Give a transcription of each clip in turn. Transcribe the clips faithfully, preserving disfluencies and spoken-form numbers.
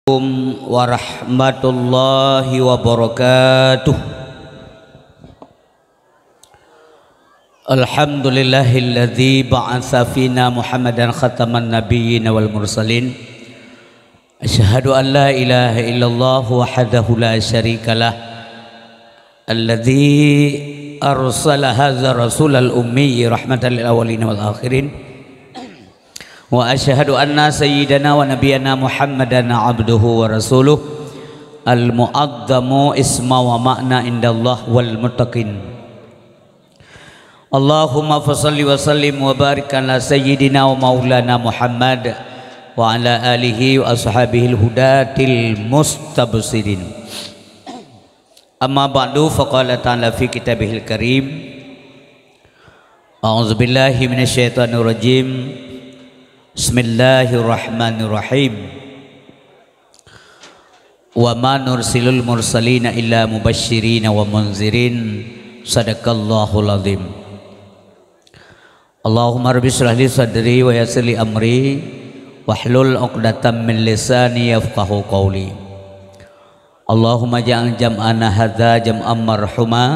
Assalamualaikum warahmatullahi wabarakatuh. Alhamdulillahilladzi ba'atsa fina Muhammadan khataman nabiyyin wal mursalin. Asyhadu an la ilaha illallah wahdahu la syarikalah. Alladzi arsala hadzal rasulal ummi rahmatan lil awwalin wal akhirin. Wa asyhadu anna sayyidana wa nabiyyana Muhammadan abduhu wa rasuluh, al-mu'azzamu isma wa ma'na indallah wal muttaqin. Allahumma fasalli wa sallim wa barik ala sayyidina wa maulana Muhammad wa ala alihi wa ashabihil hudatil mustabsirin. Amma ba'du, faqala ta'ala fi kitabihil karim. A'udzubillahi minasyaitonirrajim. Bismillahirrahmanirrahim. Wa ma nursilul mursalina illa mubasyirina wa munzirin. Sadaqallahul azim. Allahumma rabbi shrah li sadri wa yassir li amri wahlul 'uqdatam min lisani yafqahu qawli. Allahumma ja'al jam'ana hadza jam'an marhuma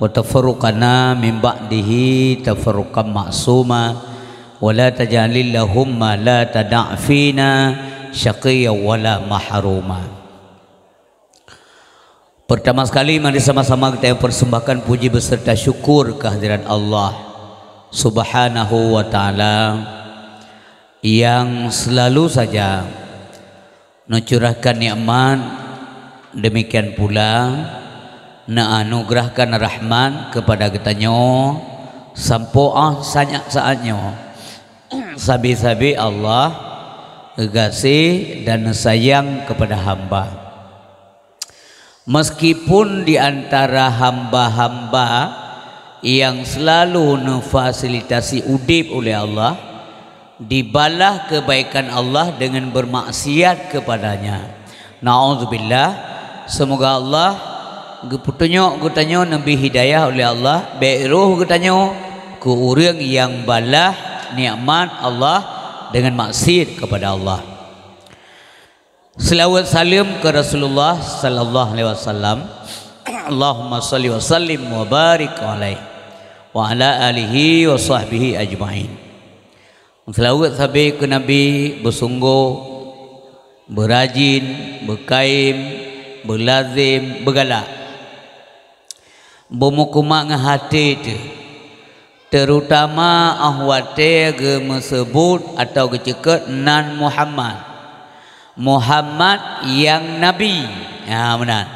wa tafarruqana min ba'dihi tafarruqan ma'suma wa la taj'alillahumma la tada'fina syaqiyya wa la mahruma. Pertama sekali, mari sama-sama kita persembahkan puji beserta syukur kehadirat Allah Subhanahu wa Ta'ala yang selalu saja neucurahkan nikmat, demikian pula neuanugerahkan rahmat kepada geutanyoe sampoe ah saat nyoe. Sabe-sabe Allah geugaséh dan sayang kepada hamba. Meskipun di antara hamba-hamba yang selalu neufasilitasi udeb uleh Allah, dibalah kebaikan Allah dengan bermaksiat kepada-Nya. Na'udzubillah, seumoga Allah geupeutunyok geutanyoe neubri hidayah uleh Allah, bék roh geutanyoe keu ureuëng nyang balah nikmat Allah dengan maksiat kepada Allah. Seulaweuet saleuem keu Rasulullah sallallahu alaihi wasallam. Allahumma shalli wa sallim wa barik alaihi wa ala alihi wa sahbihi ajmain. Seulaweuet sabe keu Nabi, beusunggoh, beurajin, beukaém, beulazem, beugalak. Beumeukumat ngon até teuh, terutama óh watée geumeuseubut atawa geuceukeut nan Muhammad. Muhammad nyang Nabi. Ha, meunan.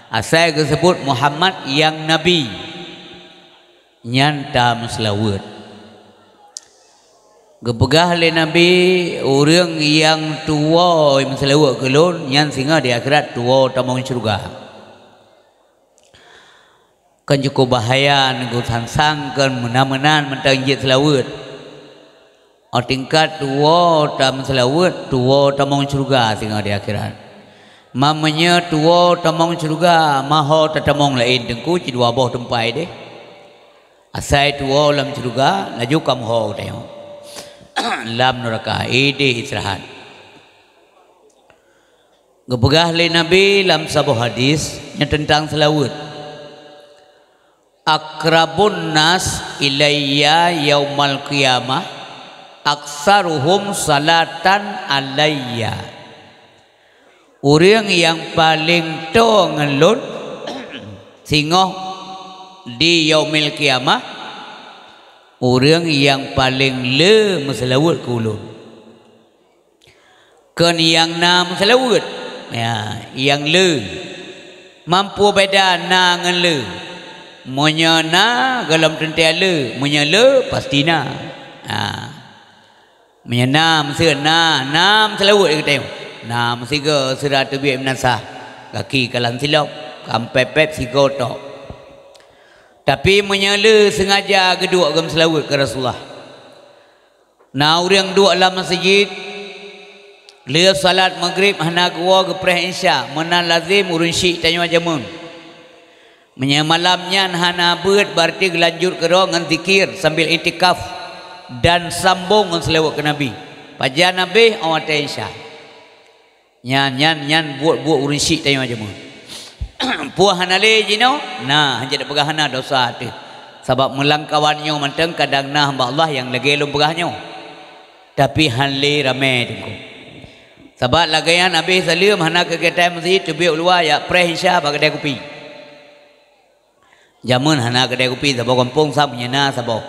Asai geuseubut Muhammad nyang Nabi, nyan tameuseulaweuet. Geupeugah lé Nabi, "Ureuëng nyang tuwoe meuseulaweuet keu lôn, nyan singoh di akhirat tuwoe tamong syeuruga." Kan cukup bahaya neugeusansang kon meunan-meunan mantong jeuet seulaweuet. Óh tingkat tuwoe tameuseulaweuet, tuwoe tamong syeuruga singoh di akhirat. Ma meunyoe tuwoe tamong syeuruga, ma ho tatamong laén teungku, cit dua boh teumpat deh. Asai tuwoe lam syeuruga, laju ka meuho geutanyoe. Lam neuraka, ideh istirahat. Geupeugah lé Nabi lam saboh hadis nyang teuntang seulaweuet, "Aqrabun nas ilayya yaumal qiyamah aktsaruhum salatan alayya." Ureuëng nyang paleng toe ngon lôn singoh di yaumil qiyamah, ureuëng nyang paleng le meuseulaweuet keu ulôn. Kon nyang na meuseulaweuet, ya, nyang le. Mampu beda na ngon le. Meunyoe na, gohlom teuntée le. Meunyoe le, pasti na. Ha. Meunyoe na, meuseue na, na meuseulaweuet geutanyoe. Na meusigoe sira teubiet meunasah, gaki kalan silop, kampepet sigoe tok. Tapi meunyoe le seungaja geuduek geumeuseulaweuet keu Rasulullah. Na ureuëng duek lam meuseujid, lheueh salat Maghrib hana geuwoe geupreh Isya, meunan lazem ureuëng syiek tanyoe jameun. Meunyoe malam nyan hana beuet, berarti geulanjut keudroe ngon zikir sambil iktikaf dan sambong ngon seulaweuet keu Nabi. Pajan habéh óh watée Isya. Nyan, nyan, nyan buet-buet ureuëng syiek tanyoe jameun. Peue hana lé jinoe? Na, hanjeuet peugah hana dosa teuh. Sabab meulangkawan nyoe mantong kadang na hamba Allah nyang lagée lôn peugah nyoe. Tapi han lé ramé teungku. Sabab lagée nyan abéh saleuem hana keu geutai meuseujid teubiet u luwa jak preh Isya bak keudai kupi. Jameun hana keudai kupi saboh gampông, sa meunyeuna saboh.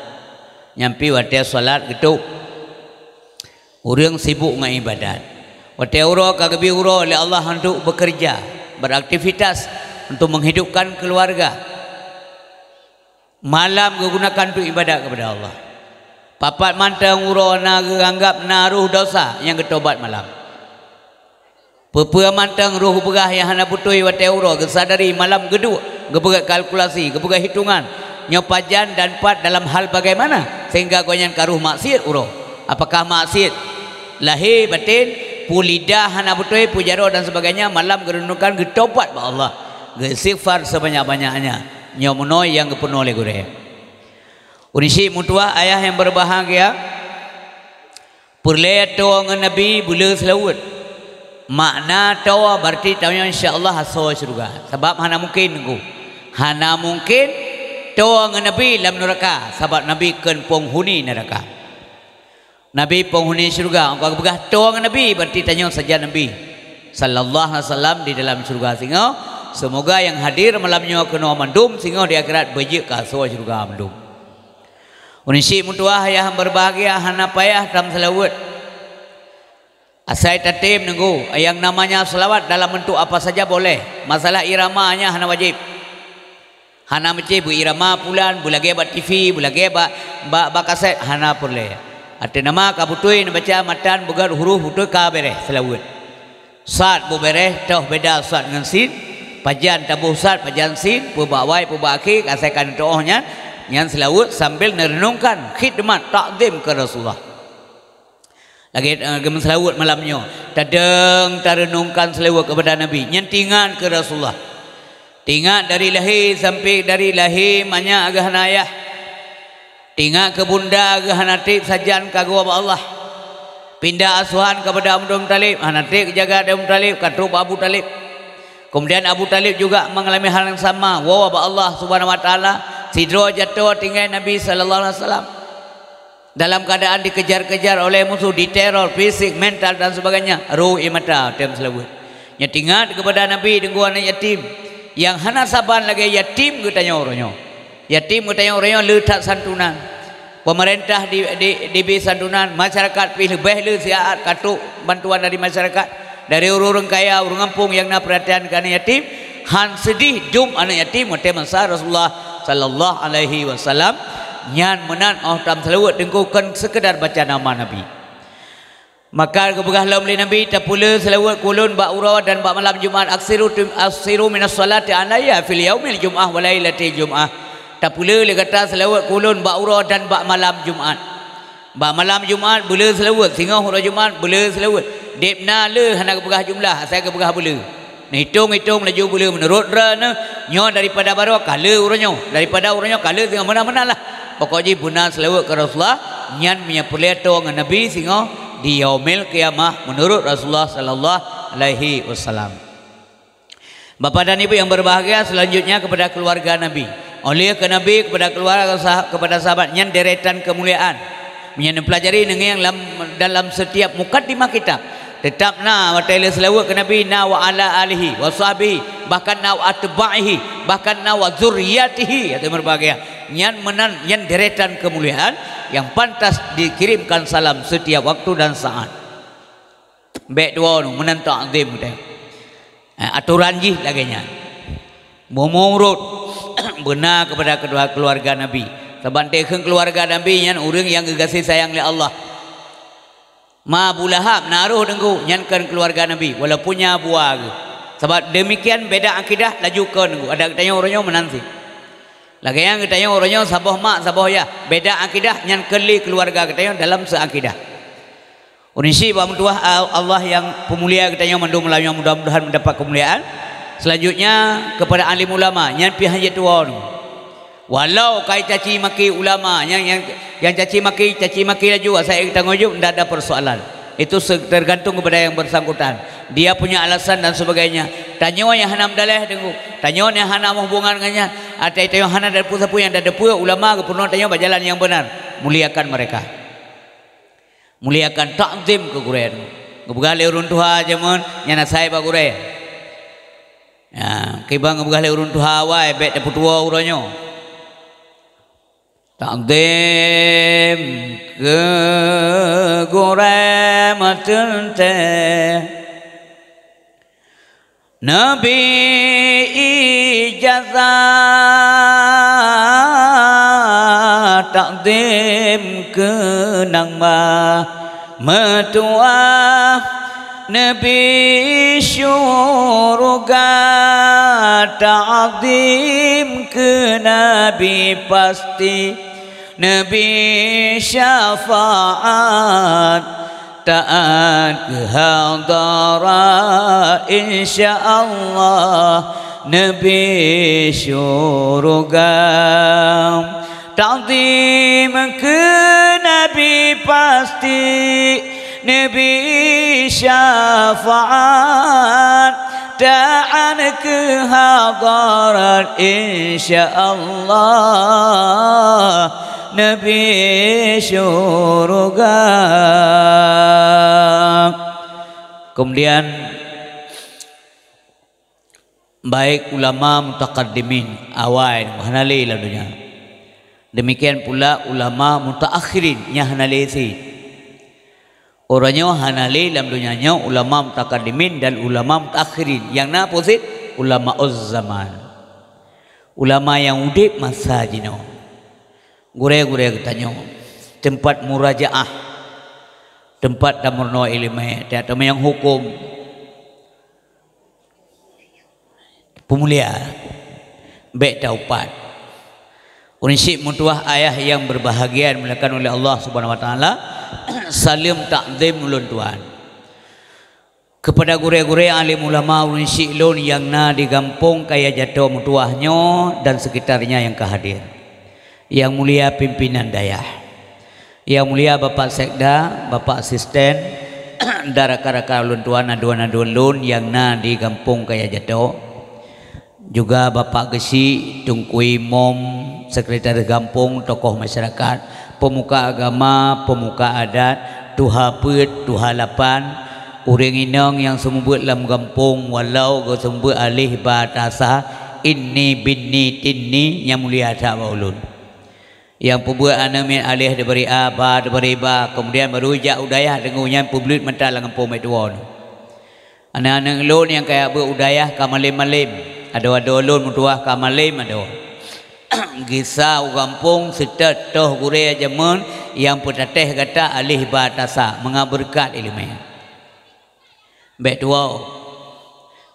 Nyang pih watée salat geutôb. Ureuëng sibuk ngon iébadat. Watée uroe ka geubri uroe lé Allah untuk bekerja, beraktivitas untuk menghidupkan keluarga. Malam geugunakan untuk iébadat kepada Allah. Papat mantong uroe na geuanggab na roh desya nyang geutobat malam. Peue-peue mantong roh peugah nyang hana beutôi watée uroe geusadari malam geuduek, geupeugét kalkulasi, geupeugét hitongan, nyoe pajan dan pat dalam hal bagaimana sehingga gobnyan ka roh maksiet uroe. Apakah maksiet lahé baten, peue lidah hana beutôi, peue jaroe dan sebagainya, malam geureunungkan geutobat bak Allah, geuistighfar sebanyak-banyaknya. Nyoe meunoe nyang geupeurunoe lé gurée. Ureuëng syiek meutuwah ayah nyang berbahagia, peureulée toe ngon Nabi beuleu seulaweuet. Makna toe berarti tanyoe insya Allah asoe syeuruga. Sabab hana mungken teungku. Hana mungken toe ngon Nabi lam nuraka, sabab Nabi kon penghuni nuraka. Nabi penghuni syeuruga, ka geupeugah toe ngon Nabi berarti tanyoe sajan Nabi sallallahu alaihi wasallam di dalam syeuruga singoh. Semoga nyang hadir malam nyoe keunoe mandum singoh di akhirat beujeuet keu asoe syeuruga mandum. Ureuëng syiek meutuwah ayah berbahagia, hana payah tamseulaweuet. Asai tatem teungku, yang namanya selawat dalam bentuk apa saja boleh. Masalah irama nyan hana wajéb. Hana meusti beuirama pulan, beulagée bak TV, beulagée bak, bak, bak kaset, hana peureulée. Até nama ka beutôi neubaca matan beugét huruf beutôi ka béréh seulaweuet. Sad beubéréh, toh beda sad ngon sin, pajan taboh sad, pajan sin, peubak wai, peubak akhé, asai ka neuteuoh nyan, nyan seulaweuet sambil neureunungkan khidmat takzim keu Rasulullah. Lagée, eh, geumeuseulaweuet malam nyoe, tadong tareunungkan seulaweuet keupada Nabi, nyan teuingat keu Rasulullah. Teuingat dari lahé sampai dari lahé manyak geuh hana ayah. Teuingat keu bunda geuh hana treb sajan ka geuwoe bak Allah. Pindah asuhan keupada Abdul Muthalib, hana treb geujaga Abdul Muthalib, ka trok bak Abu Thalib. Kemudian Abu Thalib juga mengalami hal yang sama, woe bak Allah Subhanahu wa Taala, sidroe jaroe tinggai Nabi sallallahu alaihi wasallam. Dalam keadaan dikejar-kejar oleh musuh, diteror fisik, mental dan sebagainya, roh ie mata tem seulaweuet. Nyoe teuingat keupada Nabi deungon aneuëk yatim nyang hana saban lagée yatim geutanyoe uroe nyoe. Yatim geutanyoe uroe nyoe le that santunan. Pemerintah di, di, dibri santunan, masyarakat pih leubeh le siat ka trok bantuan dari masyarakat. Dari ureuëng-ureuëng kaya, ureuëng gampông nyang na peurhatian keu aneuëk yatim, han seudeh dum aneuëk yatim watée masa Rasulullah sallallahu alaihi wasallam, nyan meunan óh tamseulaweuet teungku kon seukeudar baca nama Nabi. Maka geupeugah lom lé Nabi, "Tapeuleu seulaweuet keu ulôn bak uroe dan bak malam Jumat, aksiru, aksiru minas salati alayya fil yaumil jum'ah wa lailatil jum'ah." Tapeuleu lé gata seulaweuet keu ulôn bak uroe dan bak malam Jumat. Bak malam Jumat beuleu seulaweuet, singoh uroe Jumat beuleu seulaweuet. Deb na le hana geupeugah jumlah, asai geupeugah beuleu. Neuhitong-hitong laju beuleu meunurot droeneuh, nyoe daripada baroe ka le uroe nyoe, daripada uroe nyoe ka le singoh, meunan-meunan lah. Pokok jih beuna seulaweuet keu Rasulullah, nyan meunyoe peureulée toe ngon Nabi singoh di yaumil qiyamah meunurot Rasulullah sallallahu alaihi wasallam. Bapak dan Ibu yang berbahagia, selanjutnya kepada keluarga Nabi. Oleh ke Nabi kepada keluarga sah-, kepada sahabat nyan deretan kemuliaan. Meunyoe neupelajari neungieng lam, dalam setiap mukaddimah kitab, tetap na watée le seulaweuet keu Nabi na wa ala alihi wa sahbihi, bahkan na wa atba'ihi, bahkan na wa zurriyatihi, atau berbahagia. Nyan meunan, nyan deretan kemuliaan yang pantas dikirimkan salam setiap waktu dan saat. Bék tuwoe nu meunan takzim geutanyoe. Eh, atoran jih lagée nyan. Meunurot beuna keupada keudua keuluwarga Nabi. Sabab teukeun keuluwarga Nabi nyan ureuëng nyang geugaséh sayang lé Allah. Ma Abu Lahab na roh teungku, nyan kon keuluwarga Nabi, walaupun nyan abu geuh. Sabab deumikian beda akidah laju kon teungku. Adak geutanyoe uroe nyoe meunan cit. Lagée nyan geutanyoe uroe nyoe saboh mak saboh yah, beda akidah nyan kon lé keuluwarga geutanyoe dalam seuakidah. Ureuëng syiek bak meutuwah, Allah nyang peumulia geutanyoe mandum lam nyoe mudah-mudahan mendapat keumuliaan. Selanjutnya kepada alim ulama, nyan pih hanjeuet tuwoe. Walau kai caci maki ulama, nyang, nyang, nyang caci maki, caci maki laju, asai tanggong jaweueb, ndak ada persoalan. Itu se-, tergantung kepada yang bersangkutan. Dia punya alasan dan sebagainya. Tanyoe nyang hana meudaleh, Teungku. Tanyoe nyang hana meuhubungan ngon nyan. Atai tanyoe hana tateupeue sapeue nyang tateupeue, ulama geupeurunoe tanyoe bak jalan nyang beuna. Muliakan mereka. Muliakan, takzim keu gurée. Geupeugah lé ureuëng tuha jameun, nyan asai bak gurée. Ya, kiban geupeugah lé ureuëng tuha awai, bék tapeutuwoe uroe nyoe. Takzim keu gurée meuteuntée. Neubi ijazah takzim keu nyang ma meutuwah, neubi syuruga takzim keu Nabi pasti. Neubi syafaat, taát keu hadarat, insya Allah neubi syuruga. Takzim keu Nabi pasti, neubi syafaat, taát keu hadarat, insya Allah neubi syuruga. Kemudian, baik ulama mutakaddimin awai hana lé lam donya. Demikian pula ulama mutaakhirin nyang hana lé cit. Uroe nyoe hana lé lam donya nyoe ulama mutakaddimin dan ulama mutaakhirin. Nyang na peue cit? Ulamauz zaman. Ulama nyang udeb masa jinoe. Gurée-gurée geutanyoe, teumpat murajaah, teumpat tameurunoe iéleumé, teumpat tameunyang huköm. Peumulia, bék taupat. Ureuëng syik meutuwah ayah nyang berbahagia dimuliakan oleh Allah Subhanahu Wa Taala, saleuem takzim ulôn tuan. Keupada gurée-gurée alim ulama ureuëng syik lôn nyang na di gampông Kaya Jato meutuwah nyoe dan sekitarnya nyang ka hadir. Nyang mulia pimpinan dayah. Nyang mulia Bapak Sekda, Bapak Asisten, dan rakan-rakan ulôn tuan, adoe-adoe lôn nyang na di gampông Kaya Jato. Juga Bapak Geuchik, Teungku Imum, Sekretaris Gampông, tokoh masyarakat, peumuka agama, peumuka adat, tuha peuet, tuha lapan, ureuëng inong nyang seumeubeuet lam gampông, walau geuseumeubeuet aleh ba ta sa, inni, binni, tinni, nyang mulia that bak ulôn. Nyang peubeuet aneuëk miet aleh dibri a, ba dibri ba, keumudian baru jak u dayah deungoe nyan peubeuet mata lam gampông bék tuwoe. Aneuëk-aneuëk lôn nyang kajak beuet u dayah ka malem-malem, adoe-adoe lôn meutuwah ka malem adoe. Gisa u gampông seutôt toh gurée jameun nyang peutatéh gata aleh ba ta sa, mangat beureukat iéleumé. Bék tuwoe.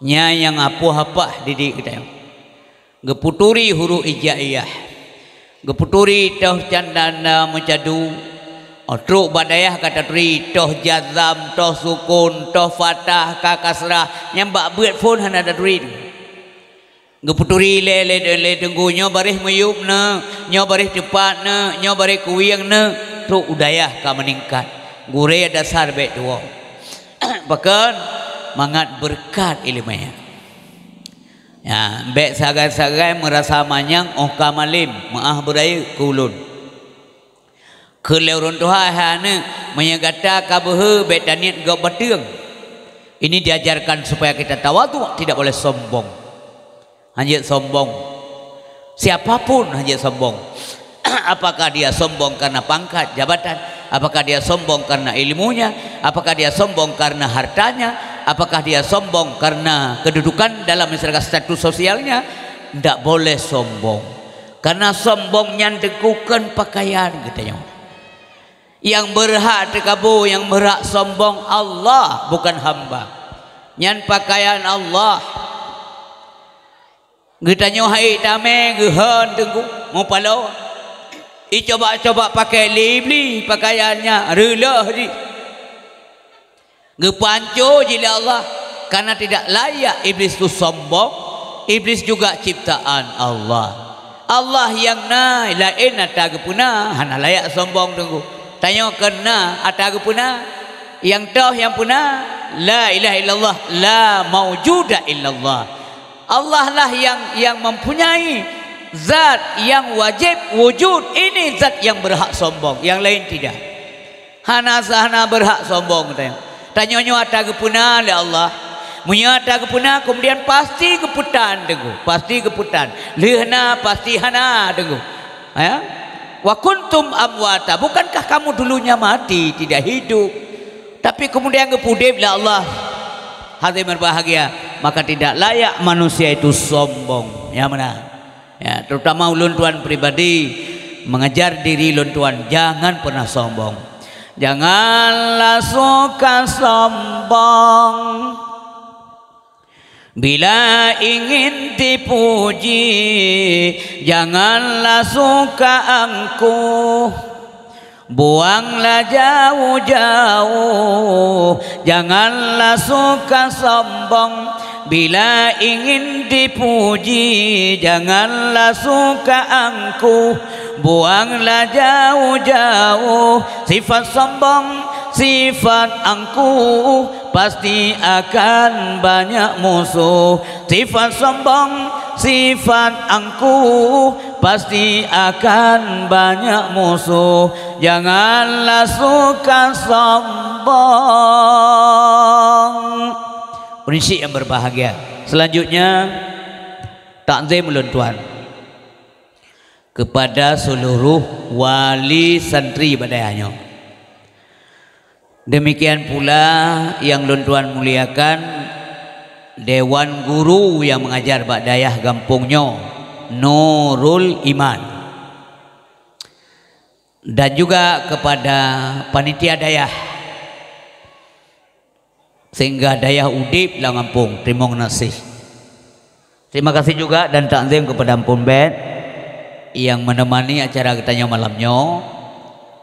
Nyan nyang apoh-apoh didik geutanyoe. Geupeuturi huruf hijaiyah. Geupeuturi toh canda meucadu. Oh, trok bak dayah ka taturi toh jazam, toh sukon, toh fathah, ka kasrah. Nyang bak beuet phon hana taturi. Geupeuturi lé, lé, lé Teungku, nyoe baréh meuyueb na, nyoe baréh teupat na, nyoe baréh kuwieng na, trok u dayah ka meuningkat. Gurée dasar bék tuwoe. Pakon? Mangat beureukat iéleumé. Ya, bék sagai-sagai meurasa manyang óh ka malem, meuáh beurayeuk keu ulôn. Kheun lé ureuëng tuha, hai aneuëk, meunyoe gata ka beuhe bék taniet gob bateueng. Ini diajarkan supaya kita tawadhu, tidak boleh sombong. Hanjeuet sombong. Siapa pun hanjeuet sombong. Apakah dia sombong karena pangkat jabatan? Apakah dia sombong karena ilmunya? Apakah dia sombong karena hartanya? Apakah dia sombong karena kedudukan dalam masyarakat, status sosialnya? Ndak boleh sombong. Karena sombong nyan teugukeun pakaian geutanyoe. Nyang beurhak teukabo, nyang beurhak sombong Allah, bukan hamba. Nyan pakaian Allah. Geutanyoe hai tamé geuhon Teungku, meupaloe. Icoba-coba pakai lé Iblih pakaian nyan, reuloh jih. Geupanco jih lé Allah, karena tidak layak Iblis tu sombong. Iblis juga ciptaan Allah. Allah nyang na, laén ata geupeuna, hana layak sombong Teungku. Tanyoe kon na ata geupeuna. Nyang toh nyang peuna, la ilaha illallah, la maujuda illallah. Allah lah yang, yang mempunyai zat yang wajib wujud, ini zat yang berhak sombong, yang lain tidak. Hana, hana berhak sombong tanyoe. Tanyoe nyoe ata geupeuna lé Allah. Meunyoe ata geupeuna, kemudian pasti geupeutan teungku, pasti geupeutan. Lheueh na pasti hana teungku. Ya? Wa kuntum amwata, bukankah kamu dulunya mati, tidak hidup? Tapi kemudian geupeudeb lé Allah. Hadirin berbahagia, maka tidak layak manusia itu sombong. Ya, mana? Ya, terutama ulôn tuan pribadi mengajar diri lôn tuan, jangan pernah sombong. Janganlah suka sombong. Bila ingin dipuji, janganlah suka angkuh. Buanglah jauh-jauh, janganlah suka sombong. Bila ingin dipuji, janganlah suka angkuh. Buanglah jauh-jauh sifat sombong, sifat angkuh, pasti akan banyak musuh. Sifat sombong, sifat angkuh, pasti akan banyak musuh. Janganlah suka sombong. Prinsip yang berbahagia. Selanjutnya, takzim ulôn tuan kepada seluruh wali santri bak dayah nyoe. Demikian pula yang lôn tuan muliakan, dewan guru yang mengajar bak dayah gampông nyoe, Nurul Iman. Dan juga kepada panitia dayah, sehingga dayah udeb lam gampông, teurimong gaséh. Terima kasih juga dan takzim kepada Ampôn Bét yang menemani acara geutanyoe malam nyoe,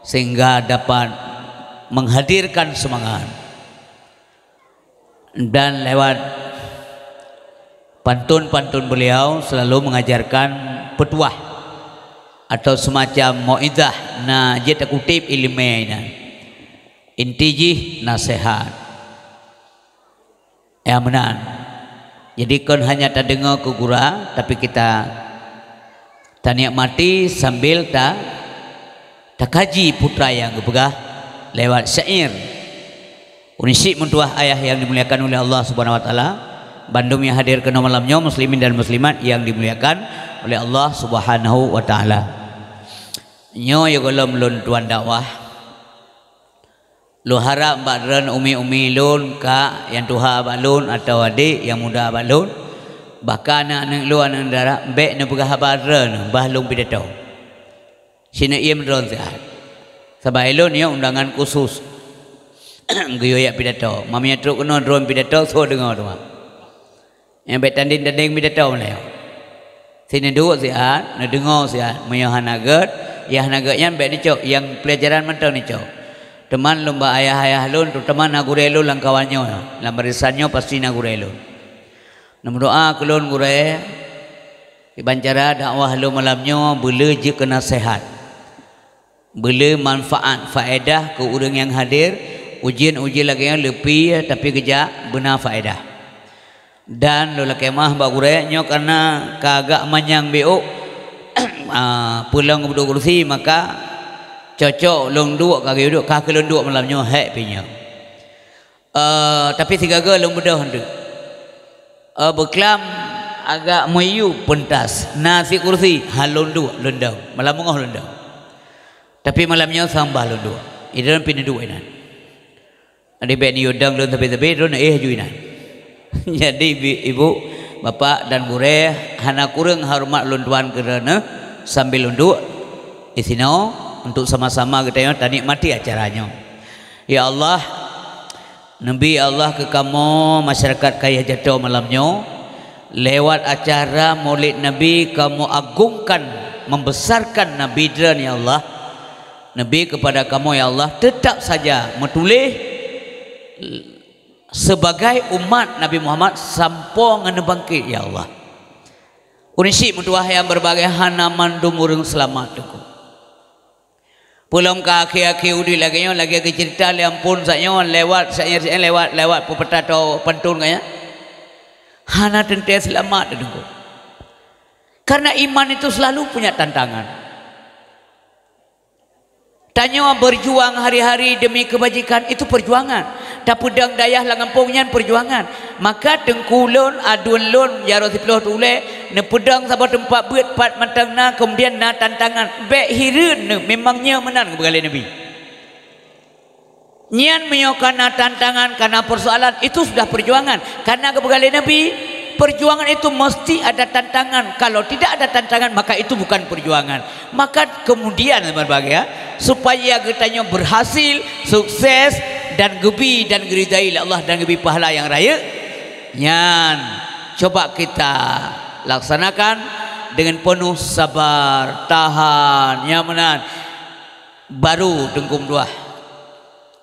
sehingga dapat menghadirkan semangat. Dan lewat pantun-pantun beliau selalu mengajarkan petuah atau semacam mauizah, na jeuet takutip iéleumé nyan. Inti jih naseuhat. Ya, meunan. Jadi, kon hanya tadeungoe keu gura, tapi kita tanikmati sambil ta-, takaji peue nyang geupeugah lewat syair. Uneuk syik meutuah ayah yang dimuliakan oleh Allah Subhanahu wa Taala, bandum nyang hadir keunoe malam nyoe, muslimin dan muslimat yang dimuliakan oleh Allah Subhanahu wa Taala. Nyoe ya gohlom lôn tuan dakwah. Lôn harab bak droen umi-umi lôn, kak nyang tuha bak lôn, atawa adék nyang muda bak lôn, bahkan aneuk-aneuk lôn, aneuk dara, bék neupeugah haba droen bah lôn pidato. Sineuk iem droen siat. Sabab ilôn nyoe undangan khusus geuyue jak pidato. Meunyoe trok keunoe droen pidato, soe deungoe teuma. Nyang bék tandeng-tandeng pidato meunyoe. Sineuduek siat, neudeungoe siat. Meunyoe hana gét, nyang hana gét nyan bék neucok, nyang peulajaran mantong neucok. Teuma lôn bak ayah-ayah lôn, terutama na gurée lôn lam kawan nyoe, lam barisan nyoe pasti na gurée lôn. Neumeudoa keu lôn gurée, kiban cara dakwah lôn malam nyoe beuleueh jeuet keu naseuhat. Beuleueh manfaat, faedah keu ureuëng nyang hadir, ujeuen-ujeuen lagée nyoe leupie, tapi geujak beuna faedah. Dan lôn lakée meu'ah bak gurée nyoe, kareuna ka agak manyang biôk, ah, peue lom geuduek kursi, maka cocok lôn duek ka geuyue duek, ka keu lôn duek malam nyoe, hék pih nyoe. Eh, tapi sigaga lôn beudôh nteuk. Eh, beuklam agak meuyue peuntas. Na sit kursi, ha lôn duek, lôn dong. Malam beungoh lôn dong. Tapi malam nyoe sambah lôn duek. Idroen pih neuduek inan. Adak bék neuyue dong lôn sabe-sabe, droen éh aju inan. Jadi, bi-, ibu, bapak, dan gurée, hana kureueng horeumat lôn tuan keu droeneuh sambil lôn duek disinoe untuk sama-sama geutanyoe tanikmati acara nyoe. Ya Allah, Neubi Allah keu kamoe masyarakat Kayah Jato malam nyoe, lewat acara Maulid Nabi kamoe agungkan, membesarkan Nabi droen, ya Allah. Neubi keupada kamoe, ya Allah, teutap saja meutuléh sebagai umat Nabi Muhammad sampoe ngon neubangkét, ya Allah. Uneuk syik meutuah nyang beurbahagia, hana mandum ureuëng seulamat, Teungku. Peulom ka akhé-akhé udeb lagée nyoe, lagée geuceurita lé Ampon, sak nyoe lewat, sak nyoe lewat, lewat peupatah atau pantôn kaya. Hana teuntée seulamat teudeungoe. Karena iman itu selalu punya tantangan. Tanyoe berjuang hari-hari demi kebajikan, itu perjuangan. Tapeudong dayah lam gampông nyan perjuangan. Maka teungku lôn, aduen lôn, jaroe siplôh teulée, neupeudong saboh teumpat beuet pat mantong na, kemudian na tantangan. Bék hireuen neuh, memang nyoe meunan geupeugah lé Nabi. Nyan meunyoe kana tantangan, kana persoalan, itu sudah perjuangan. Karena geupeugah lé Nabi, perjuangan itu mesti ada tantangan. Kalau tidak ada tantangan, maka itu bukan perjuangan. Maka kemudian, teman bahagia, supaya geutanyoe berhasil, sukses, dan geubi dan geuridai lé Allah dan geubi pahala yang rayeuk, nyan coba kita laksanakan dengan penuh sabar, tahan, nyan meunan. Baru teungku meutuah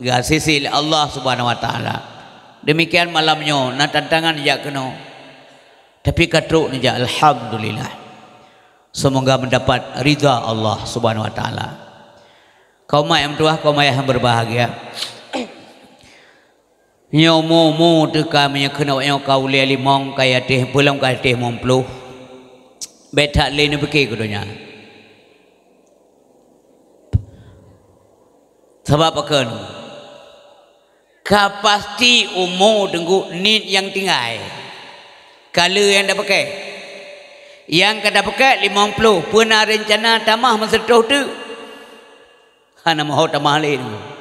geuasisi lé Allah Subhanahu Wa Taala. Demikian malam nyoe, na tantangan jak keunoe. Tapi ka trok neujak, alhamdulillah. Semoga mendapat ridha Allah Subhanahu Wa Taala. Kaum mak nyang meutuah, kaum ayah yang berbahagia. Nyoe umu-umu teuka meunyoe keunoe nyoe ka ulée limong, ka yatéh, peulom ka yatéh limong ploh. Bék that lé neupike keu donya. Sabab pakon? Ka pasti umu teungku niet nyang tinggai. Ka le nyang tapakée. Nyang ka tapakée limong ploh, peue na reuncana tamah meuseutôh teuk? Hana meuho tamah lé teungku.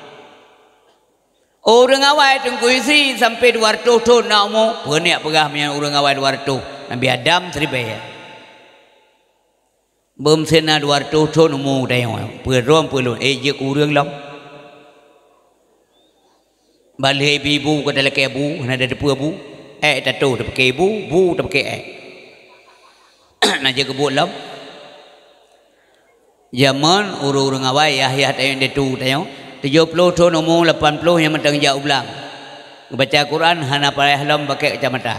Ureuëng awai teungku isi sampai dua ratus thon na umu, peue neujak peugah meunyoe ureuëng awai dua ratus, Nabi Adam siribée. Beumeusén na dua ratus thon umu tanyoe, peue droe peue lôn, éh jeuet keu ureuëng lom. Balhée ibu-ibu ka talakée bu, hana tateupeue bu, ék tatoh tapakée bu, bu tapakée ék. Na jeuet keu buet lom. Jameun ureuëng-ureuëng awai yah-yah tanyoe indatu tanyoe, tujoh ploh thon umu, lapan ploh nyang mantong jak u blang. Geubaca Quran hana payah lom pakai kacamata.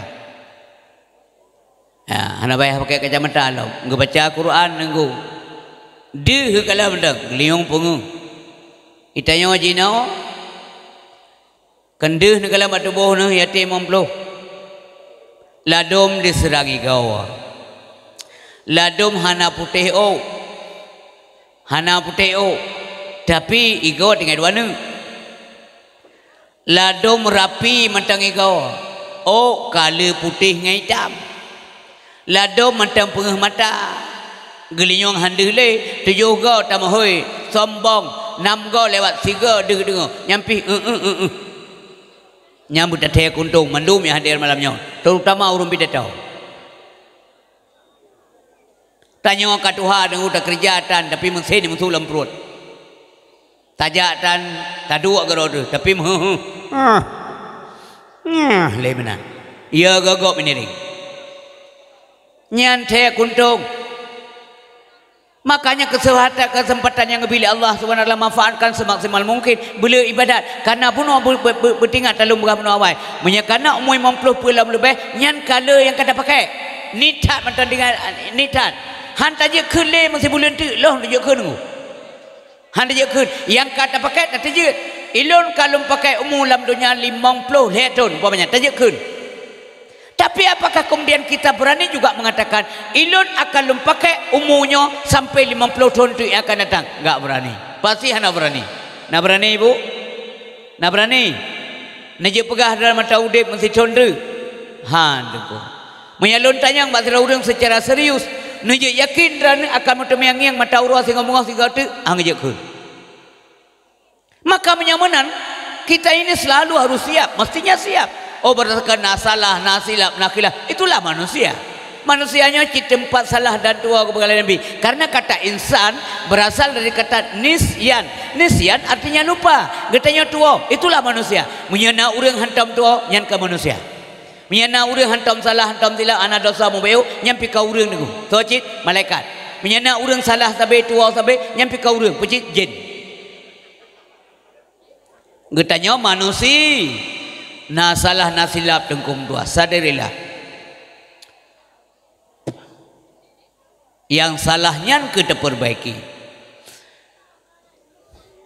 Ya, hana payah pakai kacamata lom. Geubaca Quran nunggu. Deuh geukalah mantong, geulinyueng peungeuh. Itanyoe jinoe, keundeuh neukalon bak tuboh neuh yatim limong ploh. Ladôm diseurang igoe. Ladôm hana putéh ôk. Hana putéh ôk. Tapi igoe tinggai dua neuk. Ladôm rapi mantong igoe. Ôk ka le putéh ngon itam. Ladôm mantong peungeuh mata, geulinyueng han deuh lé, tujoh goe tameuhôi, sombong, nam goe lewat sigoe deuh deungoe, nyan pih eu-eu eu-eu. Nyan beutathée kuntông mandum nyang hadir malam nyoe, terutama ureuëng pidato. Tanyoe ka tuha deungoe takeureuja tan, tapi meusén meusu lam pruet. Tajak tan, taduek keudroe teuh, tapi meuheuh. Ah. Nyah lé meunan. Ia gagok meuniring. Nyan thée kuntông. Makanya kesempatan, kesempatan nyang geubri lé Allah Subhanahu wa Taala manfaatkan semaksimal mungkin. Beuleue ibadat. Kana bunoe be-, be-, be-, beutingat talôn peugah bunoe awai. Meunyoe kana umu limong ploh peue lom leubeh, nyan ka le nyang ka tapakée. Niet that mantong deungon, niet that. Han tajeuet kheun lé meusibuleuen teuk, lôn tajeuet kheun nunggu. Han tajeuet kheun, nyang ka tapakée ka tajeuet. Ilôn ka lôn pakée umu lam donya limong ploh lhée thon, umpamanya, tajeuet kheun. Tapi apakah kemudian kita berani juga mengatakan, "Ilôn akan lôn pakée umu nyoe sampai limong ploh thon teuk nyang akan datang"? Enggak berani. Pasti hana berani. Na berani, Ibu? Na berani? Neujeuet peugah dalam mata udeb meusithon teuk? Han, teungku. Meunyoe lôn tanyong bak sidroe ureuëng secara serius, neujeuet yakin droeneuh akan meuteumé ngieng mata uroe singoh beungoh sigoe teuk? Han geujeuet kheun. Maka meunyoe meunan, kita ini selalu harus siap, mestinya siap. Oh, berdasarkan na salah, na silap, na khilaf, itulah manusia. Manusia nyoe cit teumpat salah dan tuwoe, geupeugah lé Nabi. Karena kata insan berasal dari kata nisyan. Nisyan artinya lupa. Geutanyoe tuwoe, itulah manusia. Meunyoe na ureuëng hantom tuwoe, nyan ka manusia. Meunyoe na ureuëng hantom salah, hantom silap, hana desya, mubacut, nyan pih ka ureuëng teungku. Soe cit? Malaikat. Meunyoe na ureuëng salah sabe, tuwoe sabe, nyan pih ka ureuëng. Peue cit? Jén. Geutanyoe manusia, na salah, na silap, teungku meutuah. Sadarilah. Nyang salah nyan keu tapeurbaiki.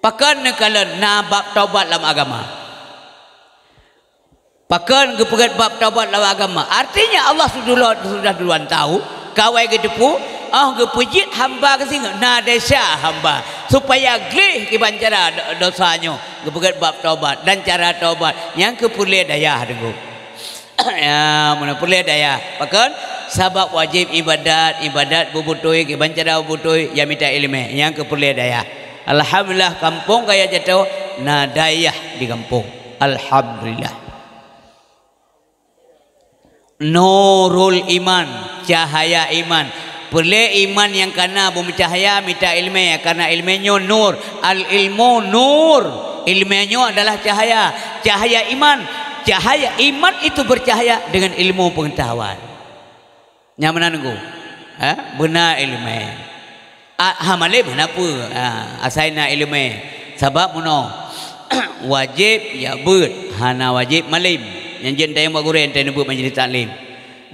Pakon neukalon na bab taubat lam agama? Pakon geupeugét bab taubat lam agama? Artinya Allah sudah, sudah duluan tahu, kawai geuteupeue, oh geupeujeuet hamba keu singoh, na desya hamba, supaya gleh kiban cara do-, dosa nyoe, geupeugét bab taubat dan cara taubat nyang keu peureulée dayah deungoe. Ya, meunan peureulée dayah. Pakon? Sabab wajéb ibadat, ibadat beubeutôi, kiban cara beubeutôi, ya mita iéleumé nyang keu peureulée dayah. Alhamdulillah, kampung Kaya Jatoh na dayah di kampung. Alhamdulillah. Nurul iman, cahaya iman. Peureulée iman nyang kana beumeucahya mita iéleumé, karena iéleumé nyoe nur. Al ilmu nur. Iéleumé nyoe adalah cahaya. Cahaya iman. Cahaya iman itu bercahaya dengan ilmu pengetahuan. Nyang meunan nunggu. Ha? Beuna iéleumé. A, ha malém hana peue. Ha, asai na iéleumé. Sabab meunoe, wajéb jak beuet, hana wajéb malém. Nyang jeuet tayang bak gurée, tayang neubeuet majelis taklim.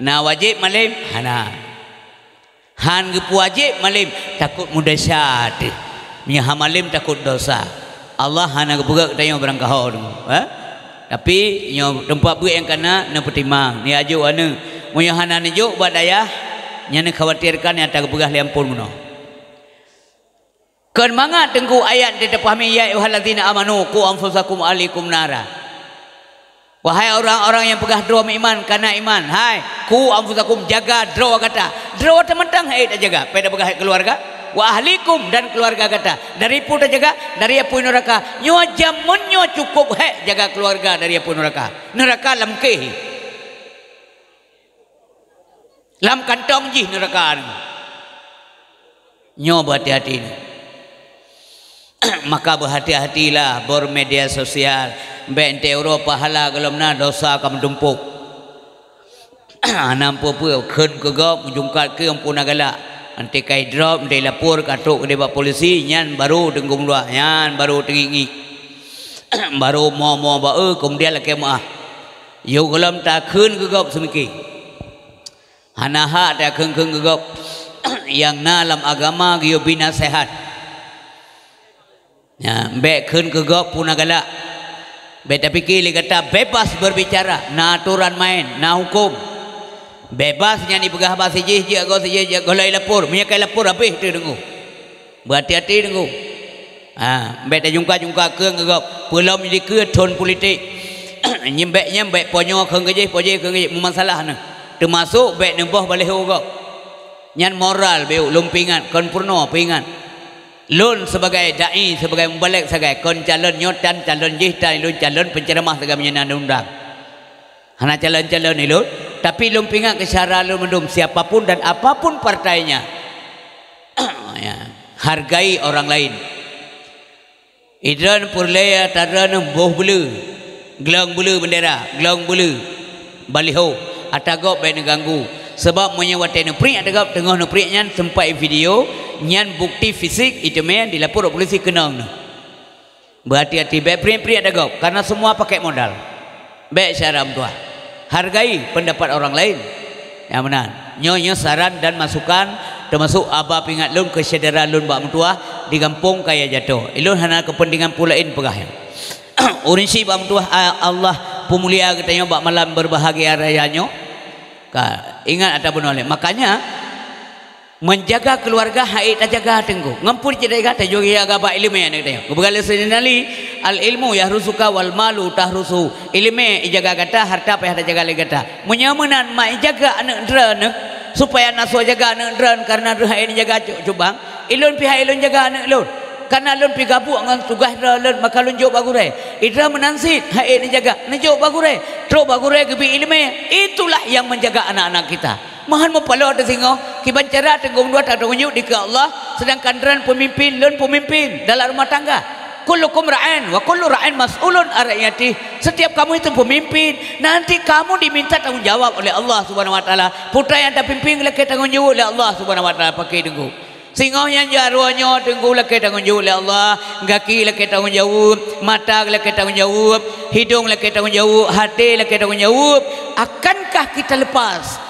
Na wajéb malém? Hana. Han geupeuwajéb malém, takot meudesya teuh. Meunyoe ha malém takot dosa. Allah hana geupeugah keu tanyoe barangkaho deungoe, eh? Tapi nyoe teumpat beuet nyang kana neupeutimang, neuajoh aneuk. Meunyoe hana neujok bak dayah, nyang neukhawatirkan nyang tageupeugah lé amphon meunoe. Kon mangat teungku ayat teuh tapahami, "Ya ayyuhallazina amanu, qu anfusakum wa ahlikum nara." Wahai orang-orang nyang peugah droe meuiman, kana iman, hai, "Qu anfusakum," jaga droe gata. Droe teumantang hai tajaga, pada peugah hai keuluwarga, "Wa ahlikum," dan keuluwarga gata. Dari peue tajaga? Dari apui neuraka. Nyoe jameun nyoe cukôp hai jaga keuluwarga dari apui neuraka. Neuraka lam kéh. Lam kantong jih neuraka nyoe. Nyoe beuhati-hati nyoe. Maka beuhati-hatilah bermedia sosial. Bék enteuk uroe pahala gohlom na, dosa ka meutumpôk. Hana peue-peue, kheun keu gob, meujungkat keu amphon na galak. Enteuk kai drop, enteuk lapor ka trok keudeh bak polisi, nyan baru teunggong luwa, nyan baru teungiek-ngiek. Baru mo-mo ba-e, keumudian lakée meuáh. Yoh gohlom takheun keu gob seumike. Hana hak takheun-kheun keu gob. Nyang na lam agama geuyue bi naseuhat. Nyan, bék kheun keu gob peue na galak. Bék tapike lé gata bebas berbicara, na atoran maén, na huköm. Bebas nyan jipeugah haba sijih, jeuet gob sijih, jeuet gob lom ilapor. Meunyoe ka ilapor, habéh teuh deungoe. Beuhati-hati deungoe. Ha, bék tajungka-jungka keu gob. Peulom jikeue thon politik. Nyan bék, nyan bék, po nyoe kheun keu jih, po jih kheun keu jih, meumasalah nyan. Teumasok bék neuboh baliho gob. Nyan moral bék lôn peuingat, kon peurunoe peuingat. Lôn sebagai dai, sebagai mubalig sagai, kon calon nyoe tan calon jih tan, lôn calon penceramah sagai meunyoe na undang. Hana calon-calon ilôn, tapi lôn peuingat keu syedara lôn mandum, siapa pun dan apa pun partainya. Ya, hargai orang lain. Idroen peureulée atra droen boh beuleue, glong beuleue bendera, glong beuleue baliho, atra gob bék neuganggu. Sabab meunyoe watée neupriek atra gob, teungoh neupriek nyan sempat video, nyan bukti fisik, iteumé dilapor polisi keunong neuh. Beuhati-hati, bék priek-priek atra gob, karena semua pakai modal. Bék syedara meutuah. Hargai pendapat orang lain. Nyang meunan. Nyoe, nyoe saran dan masukan, teumasok haba peuingat lôn keu syedara lôn bak meutuah di gampông Kaya Jatoh. Ilôn hana keupeuntengan peue laén peugah nyoe. Ureuëng syiek bak meutuah, a-, Allah peumulia geutanyoe bak malam berbahagia raya nyoe. Ka, ingat atra bunoe lé. Makanya, menjaga keuluwarga han ék tajaga teungku. Ngon peue tajaga, tajaga bak iéleumé aneuk tanyoe. Geupeugah lé Saidina Ali, "Al-ilmu yahrusuka wal malu tahrusu." Iéleumé ijaga gata, hareuta payah tajaga lé gata. Meunyoe meunan mak ijaga aneuk droeneuh, supaya na soe jaga aneuk droeneuh, karena droeneuh han ék neujaga cok cubang. Ilôn pih han ék lôn jaga aneuk lôn. Karena lôn pih gabuk ngon tugaih droe lôn, maka lôn jok bak gurée. Idroe meunan cit, han ék neujaga, neujok bak gurée. Trok bak gurée geubri iéleumé. Itulah yang menjaga anak-anak kita. Meuhan meupaloe teuh singoh, kiban cara teunggong dua tateupeue jeuet dikeue Allah, sedangkan droen peumimpin, lôn peumimpin dalam rumah tangga. "Kullukum ra'in wa kullu ra'in mas'ulun an ra'iyatih." Setiap kamu itu pemimpin, nanti kamu diminta tanggung jawab oleh Allah Subhanahu wa Taala. Putra nyang tapimpin geulakée tanggung jaweueb lé Allah Subhanahu wa Taala, paké teungku. Singoh nyang jaroe nyoe teungku lakée tanggung jaweueb lé Allah, gaki lakée tanggung jaweueb, mata lakée tanggung jaweueb, hidong lakée tanggung jaweueb, haté lakée tanggung jaweueb. Akankah kita lepas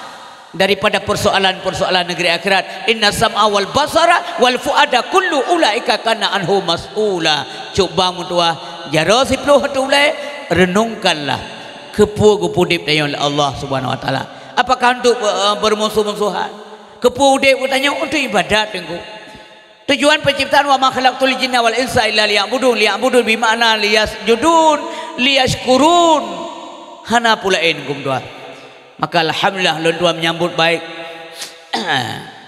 daripada persoalan-persoalan negeri akhirat? "Inna sam'a wal basara wal fuada kullu ulaika kana anhu mas'ula." Cok bang meutuah, jaroe siplôh ateueh ulée, reunongkanlah keupeue geupeudeb tanyoe lé Allah Subhanahu Wa Taala. Apakah untuk, eh, bermusuh-musuhan? Keupeue udeb geutanyoe untuk ibadat, Teungku. Tujuan penciptaan, "Wa ma khalaqtul jinna wal insa illa liya'budun." Liya'budun bi makna liyasjudun, liyasykurun. Hana peue laén, Teungku meutuah. Maka alhamdulillah, lôn tuan menyambut baik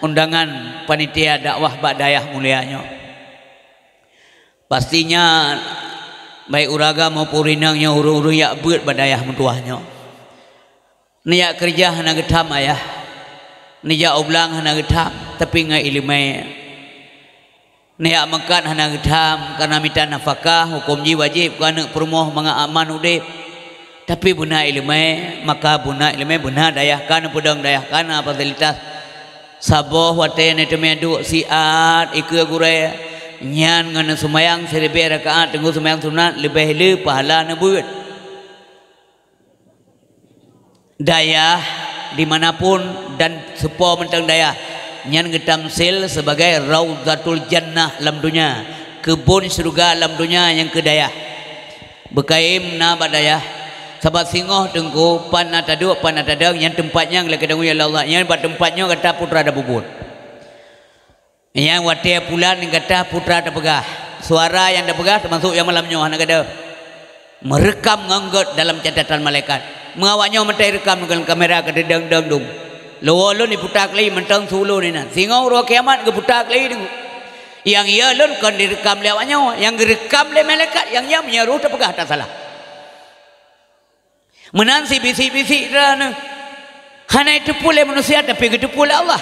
undangan panitia dakwah bak dayah mulia nyoe. Pastinya, baik ureueng agam maupun ureueng inong nyoe, ureueng-ureueng jak beuet bak dayah meutuah nyoe. Neujak keureuja hana geutham ayah, neujak u blang hana geutham, tapi ngon iéleumé. Neujak meukat hana geutham, kareuna mita nafakah, huköm jih wajéb keu aneuk peurumoh mangat aman udeb. Tapi beuna iéleumé, maka beuna iéleumé, beuna dayah ka neupeudong, dayah ka na fasilitas. Saboh watée neuteumé duek siat ikeue gurée, nyan ngon neuseumayang siribée rakaat teungoh seumayang sunat leubeh le pahala neubeuet. Dayah dimanapun dan seupôt mantong dayah, nyan geutamsil sibagai Raudhatul Jannah lam donya, keubon syeuruga lam donya nyang keu dayah. Beukayém na bak dayah, sabab singoh Teungku, pat na taduek, pat na tadong, nyan teumpat nyang lagée tanggong lé Allah, nyan bak teumpat nyoe gata putra tapubuet. Nyang watée pulan gata putra tapeugah, suara nyang tapeugah teumasok nyang malam nyoe hana gadôh. Meureukam ngon gét dalam catatan malaikat. Meu awak nyoe meutai reukam ngon kamera ka teudong-dong dum. Lôn lôn iputa kali mantong su lôn inan. Singoh uroe kiamat geuputa kali deungoe. Nyang ya lôn kon direukam lé awak nyoe, nyang geureukam lé malaikat, nyang ya meunyoe roh tapeugah tasalah. Meunan si bisik-bisik droeneuh. Hana jiteupeue lé manusia, tapi geuteupeue lé Allah.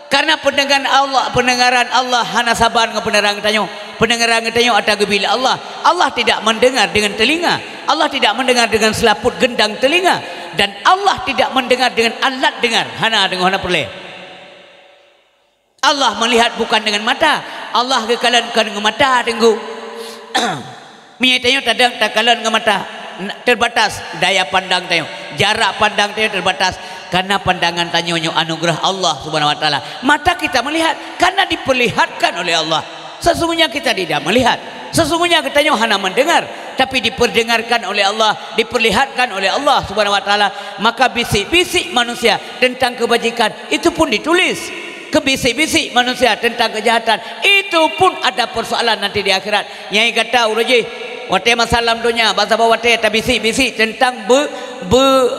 Karena pendengaran Allah, pendengaran Allah hana saban ngon pendengaran geutanyoe. Pendengaran geutanyoe ata geubri lé Allah. Allah tidak mendengar dengan telinga. Allah tidak mendengar dengan selaput gendang telinga. Dan Allah tidak mendengar dengan alat dengar. Hana deungoe, hana peureulée. Allah melihat bukan dengan mata. Allah geukalon kon ngon mata, Teungku. Meunyoe tanyoe tadong takalon ngon mata, na-, terbatas daya pandang tanyoe, jarak pandang tanyoe terbatas. Karena pandangan tanyoe nyoe anugerah Allah Subhanahu Wa Taala. Mata kita melihat karena diperlihatkan oleh Allah. Sesungguhnya kita tidak melihat. Sesungguhnya geutanyoe hana mendengar, tapi diperdengarkan oleh Allah, diperlihatkan oleh Allah Subhanahu Wa Taala. Maka bisik-bisik manusia tentang kebajikan itu pun ditulis. Keu bisik-bisik manusia tentang keujahatan, itu pun ada persoalan nanti di akhirat. Nyai gata uroe jih, watée masa lam donya, bak saboh watée tabisik-bisik tentang be-, be-,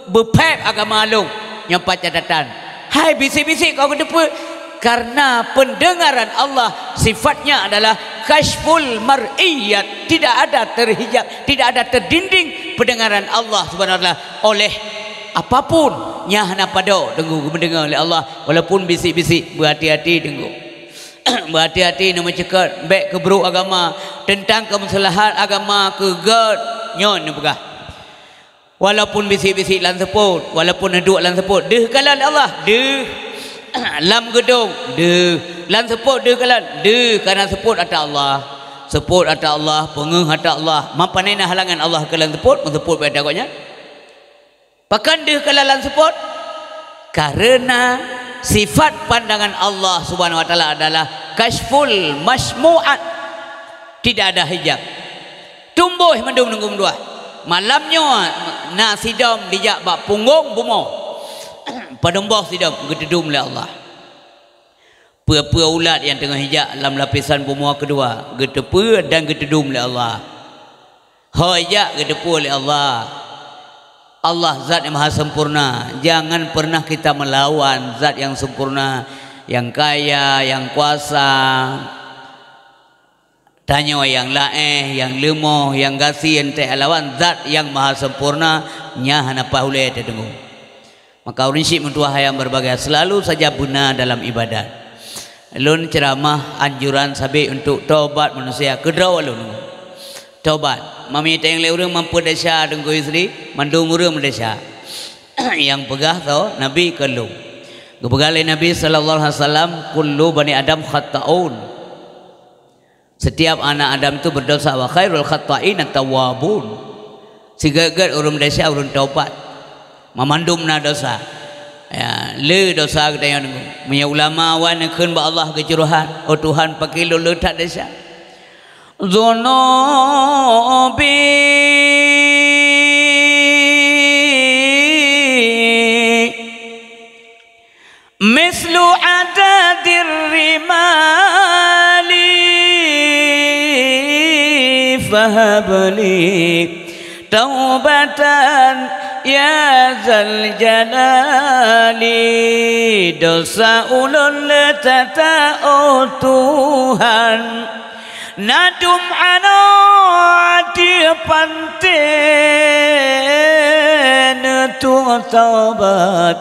beupéb agama lôn, nyoe pat catatan. Hai bisik-bisik kau geuteupeue, karena pendengaran Allah sifatnya adalah kasyful mar'iyat, tidak ada terhijab, tidak ada terdinding pendengaran Allah Subhanahu Wa Taala oleh apapun nyang hana padub deungoe geumeundeungoe lé Allah. Walaupun bisik-bisik, beuhati-hati deungoe. Beuhati-hati neumeuceukeut, bék keubrok agama, teuntang keumeuseulahan agama keu gét nyoe neupeugah. Walaupun bisik-bisik lam seupôt, walaupun neuduek lam seupôt, deuh kalon lé Allah, deuh. Lam geudong, deuh. Lam seupôt deuh kalon, deuh, karena seupôt ata Allah. Seupôt ata Allah, peungeuh ata Allah. Ma pane na halangan Allah keu lam seupôt, meuseupôt bak ata gobnyan. Pakon deuh kalon lam seupôt? Karena sifat pandangan Allah Subhanahu Wa Taala adalah kasyful masmu'at. Tidak ada hijab. Tumboh mandum deungon dua. Malam nyoe na sidom dijak bak punggong bumoe. Padum boh sidom geuteudum lé Allah. Peue-peue ulat nyang teungoh jijak lam lapisan bumoe keudua, geuteupeue dan geuteudum lé Allah. Ho jijak geuteupeue lé Allah. Allah zat nyang maha sempurna. Jangan pernah kita melawan zat nyang sempurna, nyang kaya, nyang kuasa. Tanyoe nyang laéh, nyang leumoh, nyang gasien, teuh lawan zat nyang maha sempurna, nyan hana paih ulée teudeungoe. Maka ureuëng syiek meutuah nyang berbahagia, selalu saja beuna dalam ibadat. Lôn ceuramah anjuran sabé untuk tobat manusia keudroe lôn. Tobat. Mami tayang lé ureuëng mampu desya deungoe istri, mandum ureuëng meudesya. Nyang peugah tho Nabi keu lôn. Geupeugah lé Nabi sallallahu alaihi wasallam, "Kullu bani Adam khata'un." Setiap anak Adam itu berdosa, "Wa khairul khata'in at-tawwabun." Sigét-gét ureuëng meudesya ureuëng taubat. Mamandum na dosa. Ya, le dosa geutanyoe nunggu. Meunyoe ulama awai neukheun bak Allah geucurhat, "Oh Tuhan, pakri lôn le that desya." ذنوبي مثل عدد الرمال فهب لي توبة يا ذا الجلال. Desya ulôn le tata, oh Tuhan, na dum anoe di panté, neutuek taubat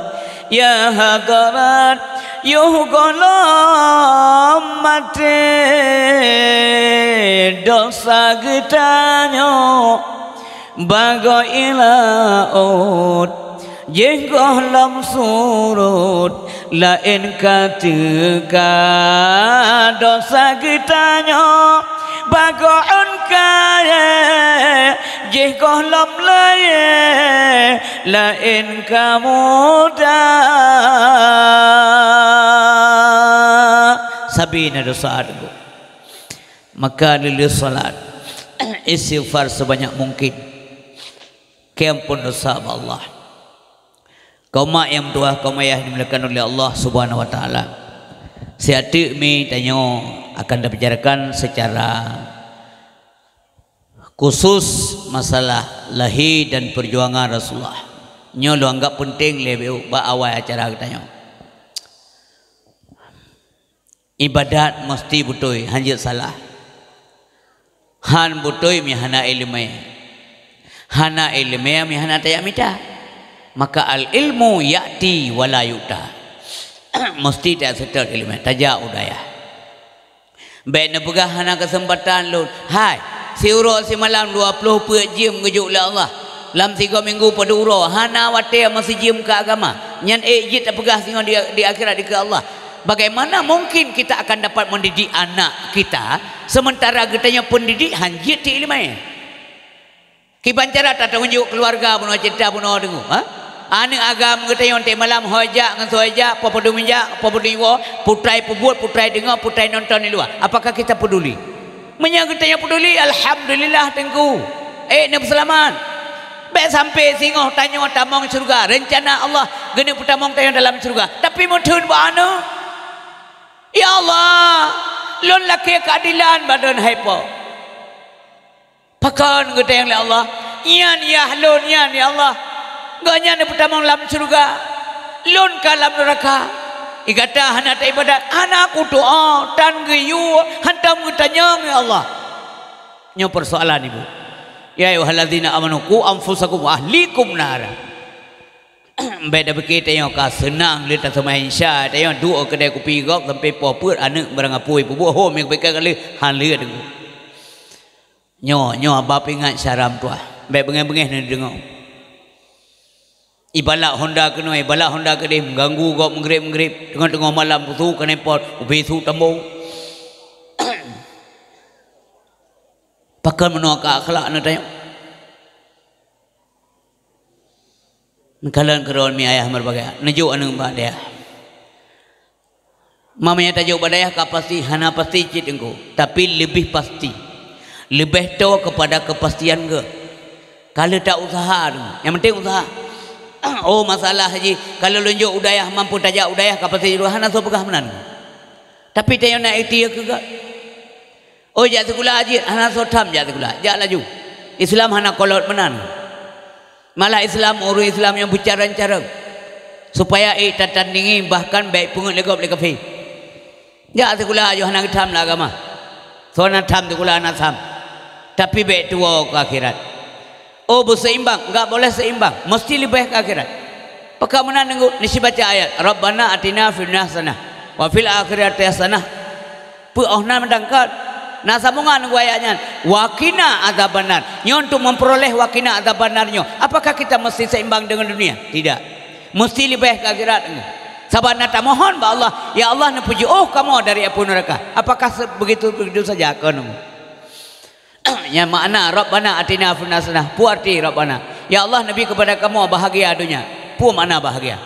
ya hadrat, yoh gohlom maté. Desya geutanyoe bagoe laôt, jih gohlom surot laén ka teuka. Desya geutanyoe bagoe ôn kayée, jih gohlom layée laén ka muda. Sabe na desya teungku. Maka lheueh salat, istighfar sebanyak mungkin. Keu amphon desya bak Allah. Kaum mak nyang meutuwah, kaum ayah dimuliakan oleh Allah Subhanahu wa Taala. Siat teuk mi tanyoe akan tabicarakan secara khusus masalah lahé dan perjuangan Rasulullah. Nyoe lôn anggap peunteng lé bak awai acara geutanyoe. Ibadat musti beutôi, hanjeuet salah. Han beutôi mi hana iéleumé. Hana iéleumé mi hana tajak mita. Maka al-ilmu ya'ti wa la yu'ta. Musti taseutôt iéleumé, tajak u dayah. Bék neupeugah hana keuseumpatan lôn. Hai, siuroe simalam dua ploh peuet jeuem geujok lé Allah. Lam sigoe minggu padub uroe, hana watée meuseujeuem keu agama. Nyan ék jeuet tapeugah singoh di, di akhirat dikeue Allah. Bagaimana mungkin kita akan dapat mendidik anak kita, sementara geutanyoe pendidik hanjeuet di iéleumé? Kiban cara tatunjuk keuluwarga bunoe, cerita bunoe deungoe, ha? Aneuk agam geutanyoe teumalam hôi jak ngon soe jak, po padum jak, po padum iwoe, putai peubuet, putai deungoe, putai nonton di luwa. Apakah kita peduli? Meunyoe geutanyoe peduli, alhamdulillah teungku. Ék neupeuseulamat. Bék sampai singoh tanyoe tamong syeuruga, reuncana Allah geuneuk peutamong tanyoe dalam syeuruga. Tapi meutheun bak aneuk, "Ya Allah, lôn lakée keuadilan bak droen hai po." Pakon geutanyong lé Allah, "Nyan yah lôn nyan, ya Allah. Gobnyan neupeutamong lam syeuruga, lôn ka lam neuraka." Gata hana taibadat, hana kutu'oh, tan geuyue, hantom geutanyong, ya Allah. Nyoe peusoalan, Ibu. Ya ayyuhallazina amanu qu anfusakum wa ahlikum nara. Bék tapike tanyoe ka seunang lé taseumayang Isya, tanyoe duek keudè kupi gob sampai po peuet aneuk barang apui peubuet ho meukeubaikan kali han lé deungoe. Nyoe, nyoe haba peuingat syara meutuah. Bék beungéh-beungéh neudeungoe. Ibalak honda keunoe, ibalak honda keudeh, mengganggu gob meugreb-meugreb, teungoh-teungoh malam peusu keuneupot, ubé su tambong. Pakon meunoe ka akhlak neuh tanyoe. Neukalon keudroe mi ayah meureubagai, neujok aneuk bak dayah. Mamanya tajok bak dayah ka pasti, hana pasti cit teungku, tapi leubeh pasti, leubeh toe keupada keupastian geuh. Ka lheueh ta useuha teungku, nyang penting useuha. Oh, masalah jih, ka lheueh lôn jok u dayah, mampu tajak u dayah ka pasti jih, hana soe peugah meunan. Tapi tanyoe na ikhtiar keu geuh. Oh, jak sikula jih, hana soe tham jak sikula, jak laju. Islam hana kolot meunan. Malah Islam, ureuëng Islam nyang beucarông-carông, supaya ék tatandingi, bahkan bék peungeuet lé gob lé kafé. Jak sikula ajoh hana geutham lam agama. Soe na tham sikula hana tham. Tapi bék tuwoe keu akhirat. Oh, beuseimbang, enggak boleh seimbang, mesti leubeh keu akhirat. Pakon meunan teungku, neusibaca ayat, "Rabbana atina fid dunya hasanah, wa fil akhirati hasanah." Peue oh na meudangkot? Na sambongan ngon ayat nyan. "Wa qina adzabannar." Nyoe untuk memperoleh "wa qina adzabannar" nyoe, apakah kita mesti seimbang dengan dunia? Tidak. Mesti leubeh keu akhirat nyoe. Sabab na tamohon bak Allah, "Ya Allah, neupeujiôh kamoe dari apui neuraka." Apakah se-, begitu, begitu saja keunoe? Nyan makna Rabbana atina fid dunya hasanah. Peue arti Rabbana? Ya Allah, neubri keupada kamoe bahagia donya. Peue makna bahagia?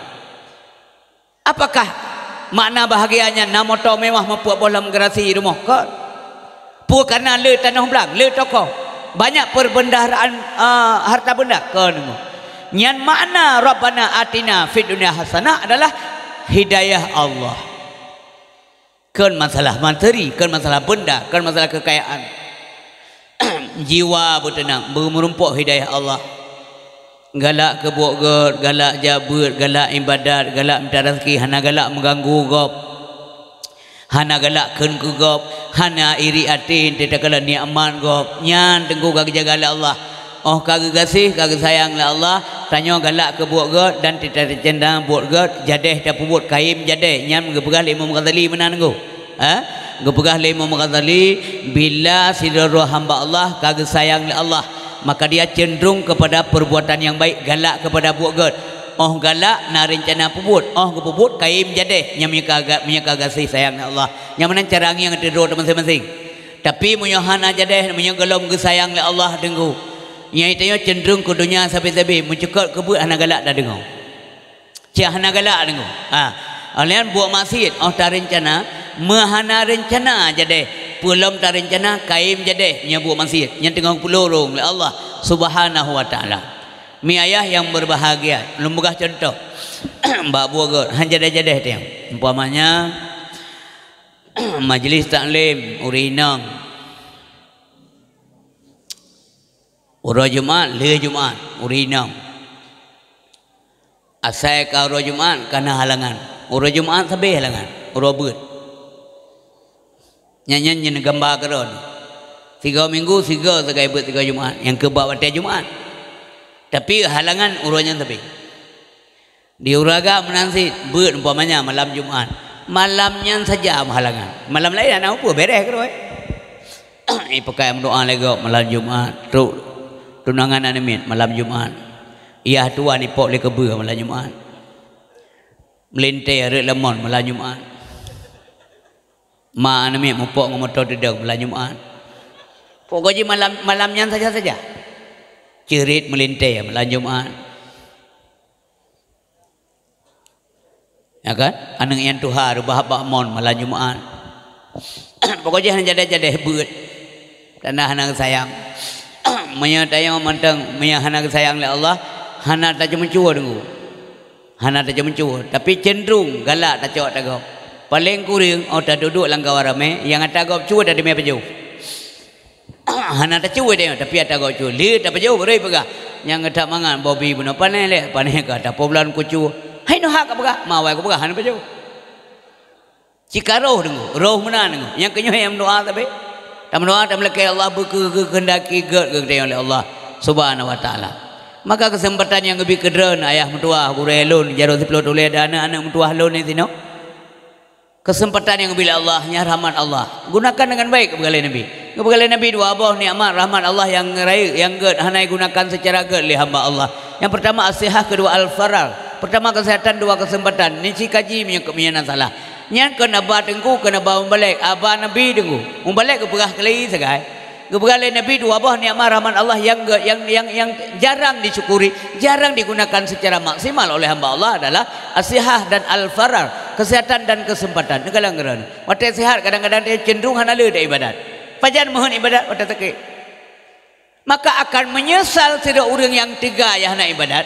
Apakah makna bahagia nyan na moto mewah meupeuet boh lam garasi rumoh? Kon. Peue kareuna le tanoh blang, le toko, banyak perbendaharaan, eh, harta benda, kon. Nyan makna Rabbana atina fid dunya hasanah adalah hidayah Allah. Kon masalah materi, kon masalah benda, kon masalah kekayaan. Jiwa beuteunang, beumeurumpok hidayah Allah. Galak keu buet gét, galak jak beuet, galak iébadat, galak mita raseuki, hana galak meuganggu gob. Hana galak kheun keu gob, hana iri até teuka lé nikmat gob. Nyan teungku ka geujaga lé Allah. Óh ka geugaséh, ka geusayang lé Allah, tanyoe galak keu buet gét dan teuta teucinta buet gét, jadéh tapeubuet kayém jadéh. Nyan geupeugah lé Imam Ghazali meunan teungku. Ha? Geupeugah lé Imam Ghazali, bila sidroe hamba Allah ka geusayang lé Allah, maka dia cenderung kepada perbuatan yang baik, galak kepada buet gét. Óh galak na reuncana peubuet, óh geupeubuet kayém jadéh. Nyan meunyoe ka ga-, meunyoe ka gaséh sayang lé Allah. Nyan meunan cara ngieng teuh droe teuh maséng-maséng. Tapi meunyoe hana jadéh, meunyoe gohlom geusayang lé Allah teungku, nyan tanyoe cenderung keu donya sabe-sabe, meucukot keu beuet hana galak tadeungoe. Cit hana galak deungoe. Ha. Óh lheueh nyan buet maksiet, óh tareuncana, meuhana reuncana jadéh, peulom tareuncana kayém jadéh, nyan buet maksiet, nyan teungoh geupeularang lé Allah Subhanahu wa Taala. Mi ayah yang berbahagia, lôn peugah cuntoh. Bak buet gét, han jadéh-jadéh teuh. Umpamanya, majlis taklim ureuëng inong. Uroe Jumat, lheueh Jumat, ureuëng inong. Asai ka uroe Jumat, ka na halangan. Uroe Jumat sabe halangan, uroe beuet. Nyan, nyan, nyan gamba keudroe. Sigoe minggu, sigoe sagai beuet sigoe Jumat. Nyang keu bak watée Jumat. Tapi halangan uroe nyan sabe. Di ureuëng agam meunan cit, beuet umpamanya malam Jumat. Malam nyan saja meuhalangan. Malam laén hana peue, bereh keudroe. Ipeugah meudoa lé gob malam Jumat. Trok tunangan aneuk miet malam Jumat. Yah tuan ipok lé keubeue malam Jumat. Meulintée rot lamon malam Jumat. Ma aneuk miet mupok ngon moto teudong malam Jumat. Pokok jih malam, malam nyan saja-saja. Ceurit meulintée malam Jumat. Ya kan? Aneuk nyang tuha reubah bak mon malam Jumat. Pokok jih hana jadéh-jadéh beuet. Tanda hana geusayang. Meunyoe tanyoe mantong, meunyoe hana geusayang lé Allah, hana taceumeue-ceue deungoe. Hana taceumeue-ceue, tapi cenderung galak tacok ata gob. Paleng kureueng, óh taduek-duek lam kawan ramé, nyang ata gob cue tateumé pajoh. Hana tacue tanyoe, tapi ata gob cue. Lé tapajoh, baru peugah. Nyang geutak mangat bobi bunoe panéh lé, panéh ka tapoh bulan kucue. Hai neuhak ka peugah, ma awai kupeugah hana pajoh. Cit ka roh deungoe, roh meunan deungoe. Nyang keunyoe nyang meudoa sabe. Tameudoa, tameulakée Allah beu keu-, keu-, keuhendaki gét geutanyoe lé Allah Subhanahu wa Taala. Maka keuseumpatan nyang geubi keudroe ayah meutuwah, gurée lôn, jaroe siplôh tuléh dan aneuk-aneuk meutuwah lôn di sinoe. Keuseumpatan nyang geubi lé Allah, nyan rahmat Allah. Gunakan dengan baik, geupeugah lé Nabi. Geupeugah lé Nabi dua boh nikmat rahmat Allah nyang rayeuk, nyang gét, hana jigunakan seucara gét lé hamba Allah. Nyang peurtama as-sihah, keudua al-farar. Peurtama keuseuhatan, dua keuseumpatan. Nyan cit kaji meunyoe, meunyoe na salah. Nyan kon aba teungku, kon aba mubalek, aba Nabi teungku. Mubalek geupeugah keu lé sagai. Geupeugah lé Nabi dua boh nikmat rahmat Allah nyang gét, nyang, nyang, nyang jarang disyukuri, jarang digunakan secara maksimal oleh hamba Allah adalah as-sihah dan al-farar, kesehatan dan kesempatan. Neukalon keudroe. Watée sehat kadang-kadang dia cenderung hana le ibadat. Pajan meuheuet ibadat watée sakét. Maka akan meunyeusal sidroe ureuëng nyang teuga nyang hana ibadat.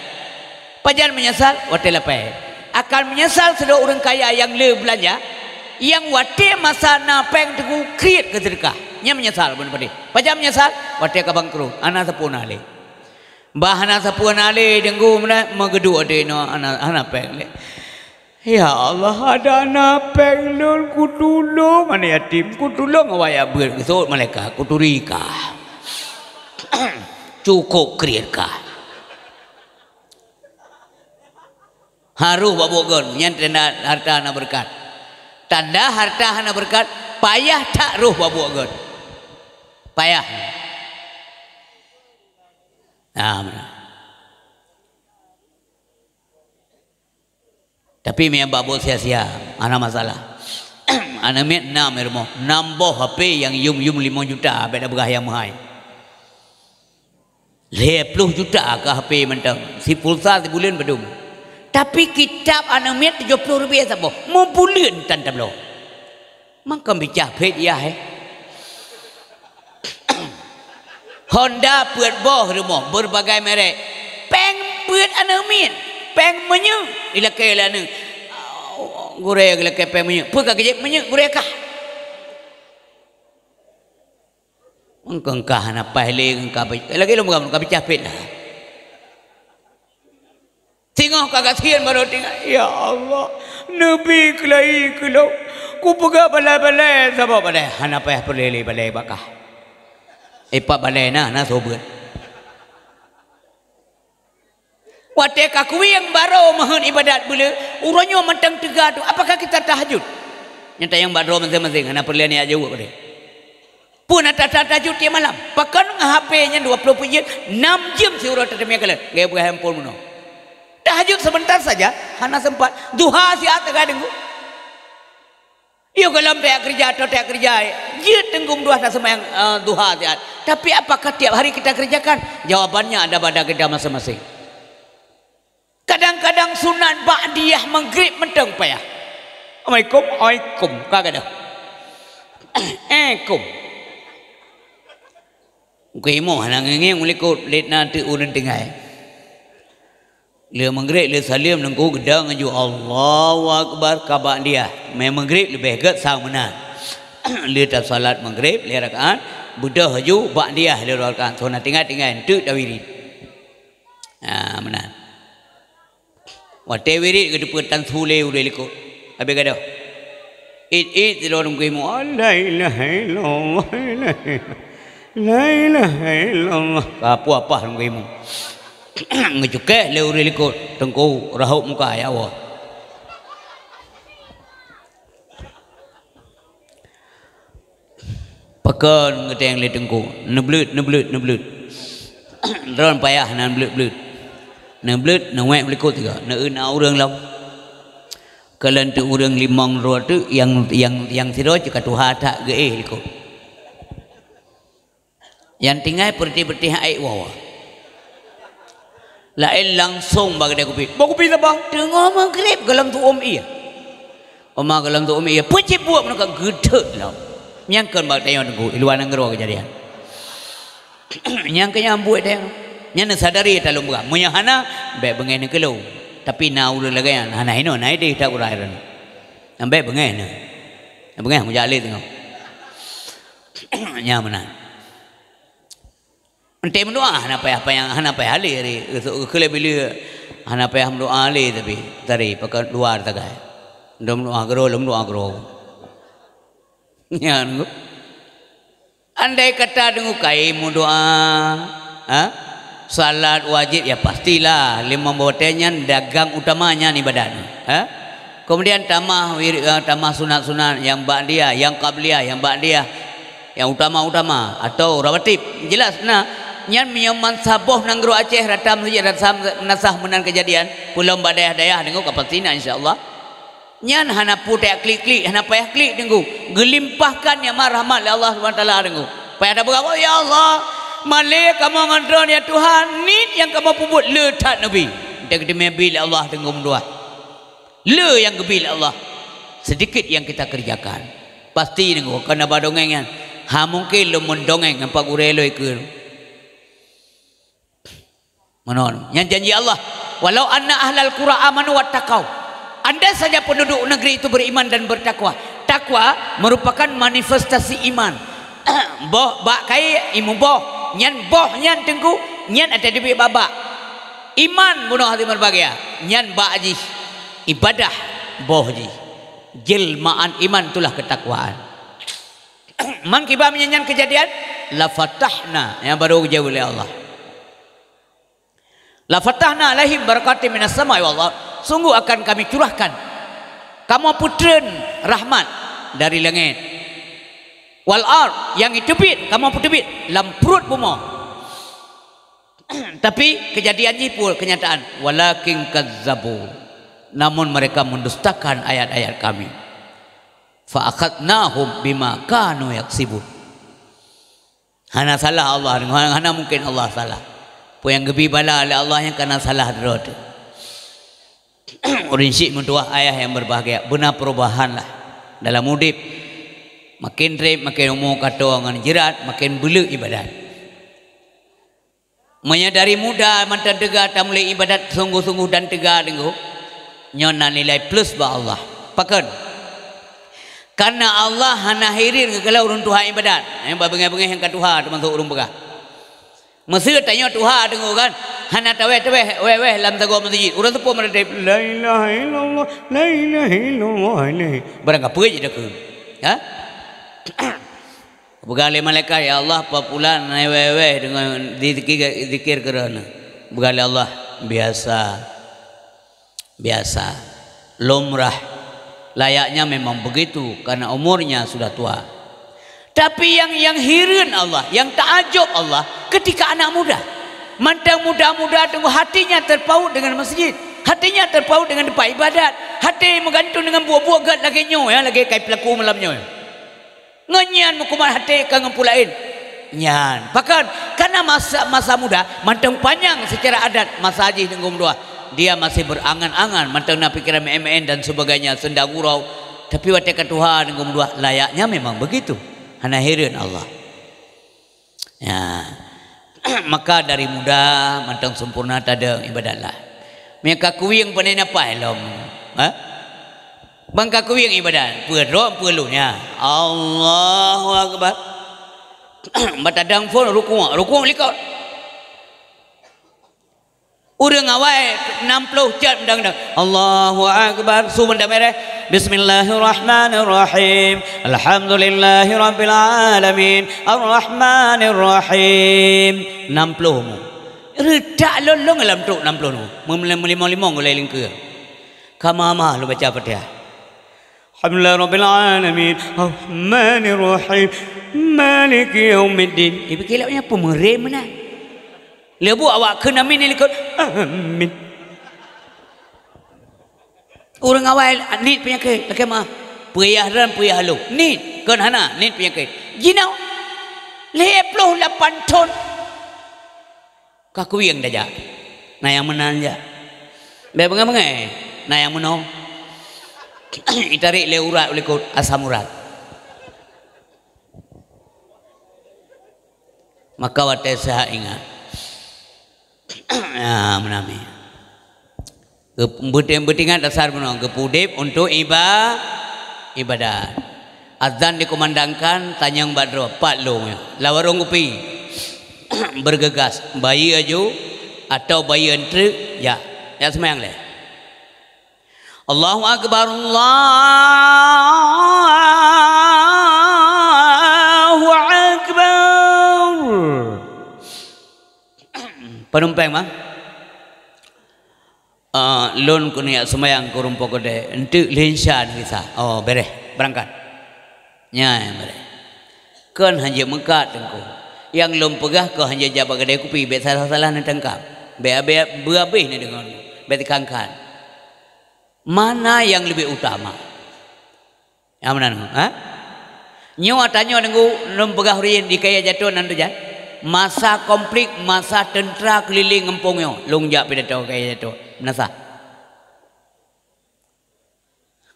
Pajan meunyeusal? Watée lapée. Akan meunyeusal sidroe ureuëng kaya nyang le beulanja, nyang watée masa na péng teungku kriet keu seudeukah. Nyan meunyeusal bunoe padé. Pajan meunyeusal? Watée ka bangkrot, hana sapeue na lé. Bah hana sapeue na lé teungku meunan, meugeuduek watée nyoe hana, hana péng lé. Ya Allah, ada na péng lôn, kutulông aneuk yatim, kutulông awak nyang beuet, geuseuôt malaikat, kuturi kah. Cukôp kriet kah. Harôh bak buet gét, nyan tanda harta hana beureukat. Tanda harta hana beureukat, payah that rôh bak buet gét. Payah. Nah, meunan. Tapi meunyo bak buet sia-sia, hana masalah. Aneuk miet nam di rumoh, nam boh H P nyang yum-yum limong juta, bék tapeugah nyang meuhai. Lhée ploh juta keu H P mantong, si pulsa sibuleuen padum. Tapi kitab aneuk miet tujoh ploh ribèe saboh, meubuleuen tan tabloe. Mangkon bicah phét yah, eh. Honda peuet boh rumoh, berbagai merek. Péng peuet aneuk miet, péng minyeuk ilakée lé aneuk. Gurée geulakée péng minyeuk. Peue ka geujép minyeuk gurée kah? Engkah hana paih lé, engkah lagée lôn peugah, engkah peucah pét lah. Singoh ka gasien baroe tinggai, "Ya Allah, neubi keulayi keu lôn. Kupeugah balée-balée saboh balée, hana payah peureulée lé balée bak kah. Ipat balée na, na soe beuet." Watée ka kuwieng baroe meuheuet iébadat buleuen, uroe nyoe mantong teuga tu, apakah kita tahajud? Nyang tanyong bak droe maséng-maséng, hana peureulée neujaweueb deh. Peue na ta-, ta-, tahajud tieb malam? Pakon ngon H P nyan dua ploh peuet jeuem, nam jeuem siuroe tateumé kalon, gaya peugah handphone bunoe. Tahajud sebentar saja, hana sempat. Duha siat teuga deungoe. Yôh gohlom tajak keureuja atau tajak keureuja, jeuet teunggong duha taseumayang, eh, duha siat. Tapi apakah tiap hari kita kerjakan? Jawabannya ada pada kita masing-masing. Kadang-kadang sunat ba'diyah Maghrib mantong payah. Assalamualaikum, waalaikum, ka gadôh. Eh, kum. Meukeumah hana ngieng-ngieng u likot, lét na teuk ureuëng tinggai. Lé Maghrib, lé saleuem, Teungku geudong laju, "Allahu Akbar," ka ba'diyah. Mé Maghrib leubeh gét sang meunan. Lé tasalat Maghrib lhée rakaat, beudôh laju ba'diyah lhée rakaat. Soe na tinggai-tinggai, enteuk tawirit. Ha, meunan. Watée wirit geuteupeue tan su lé ureuëng likot. Habéh gadôh. It-it sidroe Teungku Imum, "La ilaha illallah, la ilaha illallah." Ka peue apah Teungku Imum. Geucukeh lé ureuëng likot, Teungku rahot muka, "Ya Allah." Pakon geutanyong lé Teungku, neubleuet, neubleuet, neubleuet. Droen payah na neubleuet-bleuet. Neubleuet, neuwék u likot sigoe, neueu na ureuëng lom. Kalon teuk ureuëng limong droe teuk nyang, nyang, nyang sidroe cit ka tuha that geuéh likot. Nyang tinggai peureutih-peureutih ék wawa. Laén langsong bak keude kupi. Bak kupi saboh, teungoh Maghrib gohlom tuom ié. Oma gohlom tuom ié, peucit buet meunan ka geuthot lom. Nyang kon bak tanyoe Teungku, i luwa nanggroe keujadian. Nyang keu nyan buet tanyoe. Nyan neusadari talôn peugah. Meunyoe hana, bék beungéh neukeulong. Tapi na ureuëng lagée nyan, hana hinoe, na idéh that urai droeneuh. Nyan bék beungéh neu. Beungéh meujak lé teungoh. Nyan meunan. Enté meudoá hana payah, payah, hana payah lé, ri, geusok geukheulée bileue, hana payah meudoá lé, tapi tari pakon luwa tagai. Lom meudoá keudroe, lom meudoá keudroe. Nyan, andai kata deungoe kayém meudoá, ha? Salat wajéb, ya pastilah limong boh watée nyan dagang utama nyan ibadat. Ha? Kemudian tamah wir-, eh, tamah sunat-sunat, nyang ba'diyah, nyang qabliyah, nyang ba'diyah, nyang utama-utama atau rawatib. Jelas na, nyan meunyoe man saboh nanggroe Aceh rata meuseujid rasa meunasah meunan keujadian, peulom bak dayah-dayah deungoe ka pasti na insya Allah. Nyan hana peue tajak klik-klik, hana payah klik deungoe. Geulimpahkan nikmat rahmat lé Allah Subhanahu Wa Taala deungoe. Payah tapeugah, "Oh ya Allah, malée kamoe ngon droeneuh ya Tuhan, nit nyang kamoe peubuet le that neubi." Enteuk geuteumé bi lé Allah deungoe meudoá. Le nyang geubi lé Allah, sedikit yang kita kerjakan. Pasti deungoe, kon na ba dongeng nyan. Ha mungken lôn meudongeng ngon pak gurée lôn ikeu. Meunan, nyan janji Allah. "Walau anna ahlal qura amanu wattaqau." Andai saja penduduk negeri itu beriman dan bertakwa. Takwa merupakan manifestasi iman. Boh bak kayée, imeum boh. Nyan boh nyan Teungku, nyan ata dibi babak. Iman bunoe hati berbahagia. Nyan bak jih. Ibadah boh jih. Jelmaan iman itulah ketakwaan. Man kiban meunyan nyan keujadian, la fatahna, nyang baru geujaweueb lé Allah. La fatahna alaihim barakatim minas sama'i wal ard. Sungguh akan Kami curahkan, Kamoe peutreun rahmat dari langét. Wal ard, nyang jiteubiet, Kamoe peuteubiet lam pruet bumoe. Tapi keujadian jih peue keunyataan? Walakin kazzabu, namun mereka mendustakan ayat-ayat Kami. Fa akhadnahum bima kanu yaksibun. Hana salah Allah, hana, hana mungken Allah salah. Peue nyang geubi bala lé Allah nyang kana salah droe teuh. Ureuëng syik meutuwah ayah nyang berbahagia, beuna perubahan lah dalam udeb. Makin treb, makin umu kato ngon jeurat, makin beuleuk ibadat. Meunyoe dari muda mantong teuga tamulai ibadat sungguh-sungguh dan teuga deungoe, nyoe na nilai plus bak Allah. Pakon? Karena Allah hana hireuen geukalon ureuëng tuha ibadat. Eh, bak beungéh-beungéh nyang ka tuha teumasok ureuëng peugah. Meuseu tanyoe tuha deungoe kan, hana tawéh-tawéh wéh-wéh lam sagoe meuseujid. Ureuëng seupôt meuratéb, "La ilaha illallah, la ilaha illallah." Barang kapeue jih takheun. Ha? Peugah lé malaikat, "Ya Allah, Pak Fulan na wéh-wéh deungon zikir, zikir keu droeneuh." Peugah lé Allah, "Biasa. Biasa. Lumrah. Layaknya memang begitu karena umurnya sudah tua." Tapi yang, yang hireuen Allah, yang takjub Allah ketika anak muda. Mantong muda-muda teungoh hatinya terpaut dengan masjid, hatinya terpaut dengan tempat ibadat, hati meugantung dengan buet-buet gét lagée nyoe, ya, lagée kai peulaku malam nyoe. Ngon nyan meukumat até ka ngon peue laén. Nyan, pakon? Karena masa, masa muda mantong panyang secara adat, masa jih nunggu meutuah. Dia masih berangan-angan, mantong na pikiran meu'én-meu'én dan sebagainya, seunda gurau. Tapi watée ka tuha nunggu meutuah, layaknya memang begitu. Hana hireuen Allah. Ya. Maka dari muda mantong sempurna tadong ibadat lah. Meunyoe ka kuwieng pane na paih lom. Ha? Ban ka kuwieng ibadat, peue droe peue lôn nyan. Allahu Akbar. Bak tadong phon rukuk, rukuk likot. Ureuëng awai nam ploh cot meudang-dang. Allahu Akbar. Su mantong beureh. Bismillahirrahmanirrahim. Alhamdulillahirabbil alamin. Arrahmanirrahim. Nam ploh mu. Reutak lôn-lôn lam trok nam ploh mu. Meulimong-limong gulai lingkeue. Ka ma-ma lôn baca Fatihah. Alhamdulillahirabbil alamin. Arrahmanirrahim. Maliki yaumiddin. Ibu kilap nya pemerem mana? Leubuk awak kheun amin di likot. Amin. Ureuëng awai nit peunyakét, lakée meu'ah. Peuyah ran, peuyah lôn. Nit, kon hana, nit peunyakét. Jinoe lhée ploh lapan thon. Ka kuwieng tajak. Na nyang meunan jak. Bék beungéh-beungéh, na nyang meunoe. Itarek lé urat u likot, asam urat. Maka watée seuhat ingat. Ya, meunami. Geup-, beuti-, beutingat dasar bunoe, geupeu udeb untuk iba-, ibadat. Azan dikumandangkan, tanyong bak droe, pat lôn nyoe. Lam warong kupi. Bergegas, bayeue aju, atau bayeue eunteuk, ya. Ya seumayang lé. Allahu Akbar, Allahu Akbar. Penumpang mah. Ah, lôn keuneuk seumayang keu rumpok keudè, eunteuk lheuh insya gisa. Oh, beureh, beurangkat. Nyan nyang beureh. Kon hanjeuet meukat teungku. Nyang lôn peugah kon hanjeuet jak bak keudè kupi, bék salah-salah neutangkab. Bék abéh beuabéh neudeungon, bék teukankan. Mana nyang leubeh utama? Nyang meunan, ha? Nyoe ata nyoe deungoe lôn peugah urin di Kaya Jatoe nan teujan. Masa konflik, masa teuntra keulileng gampông nyoe, lôn jak pidato Kaya Jatoe. Meunasah.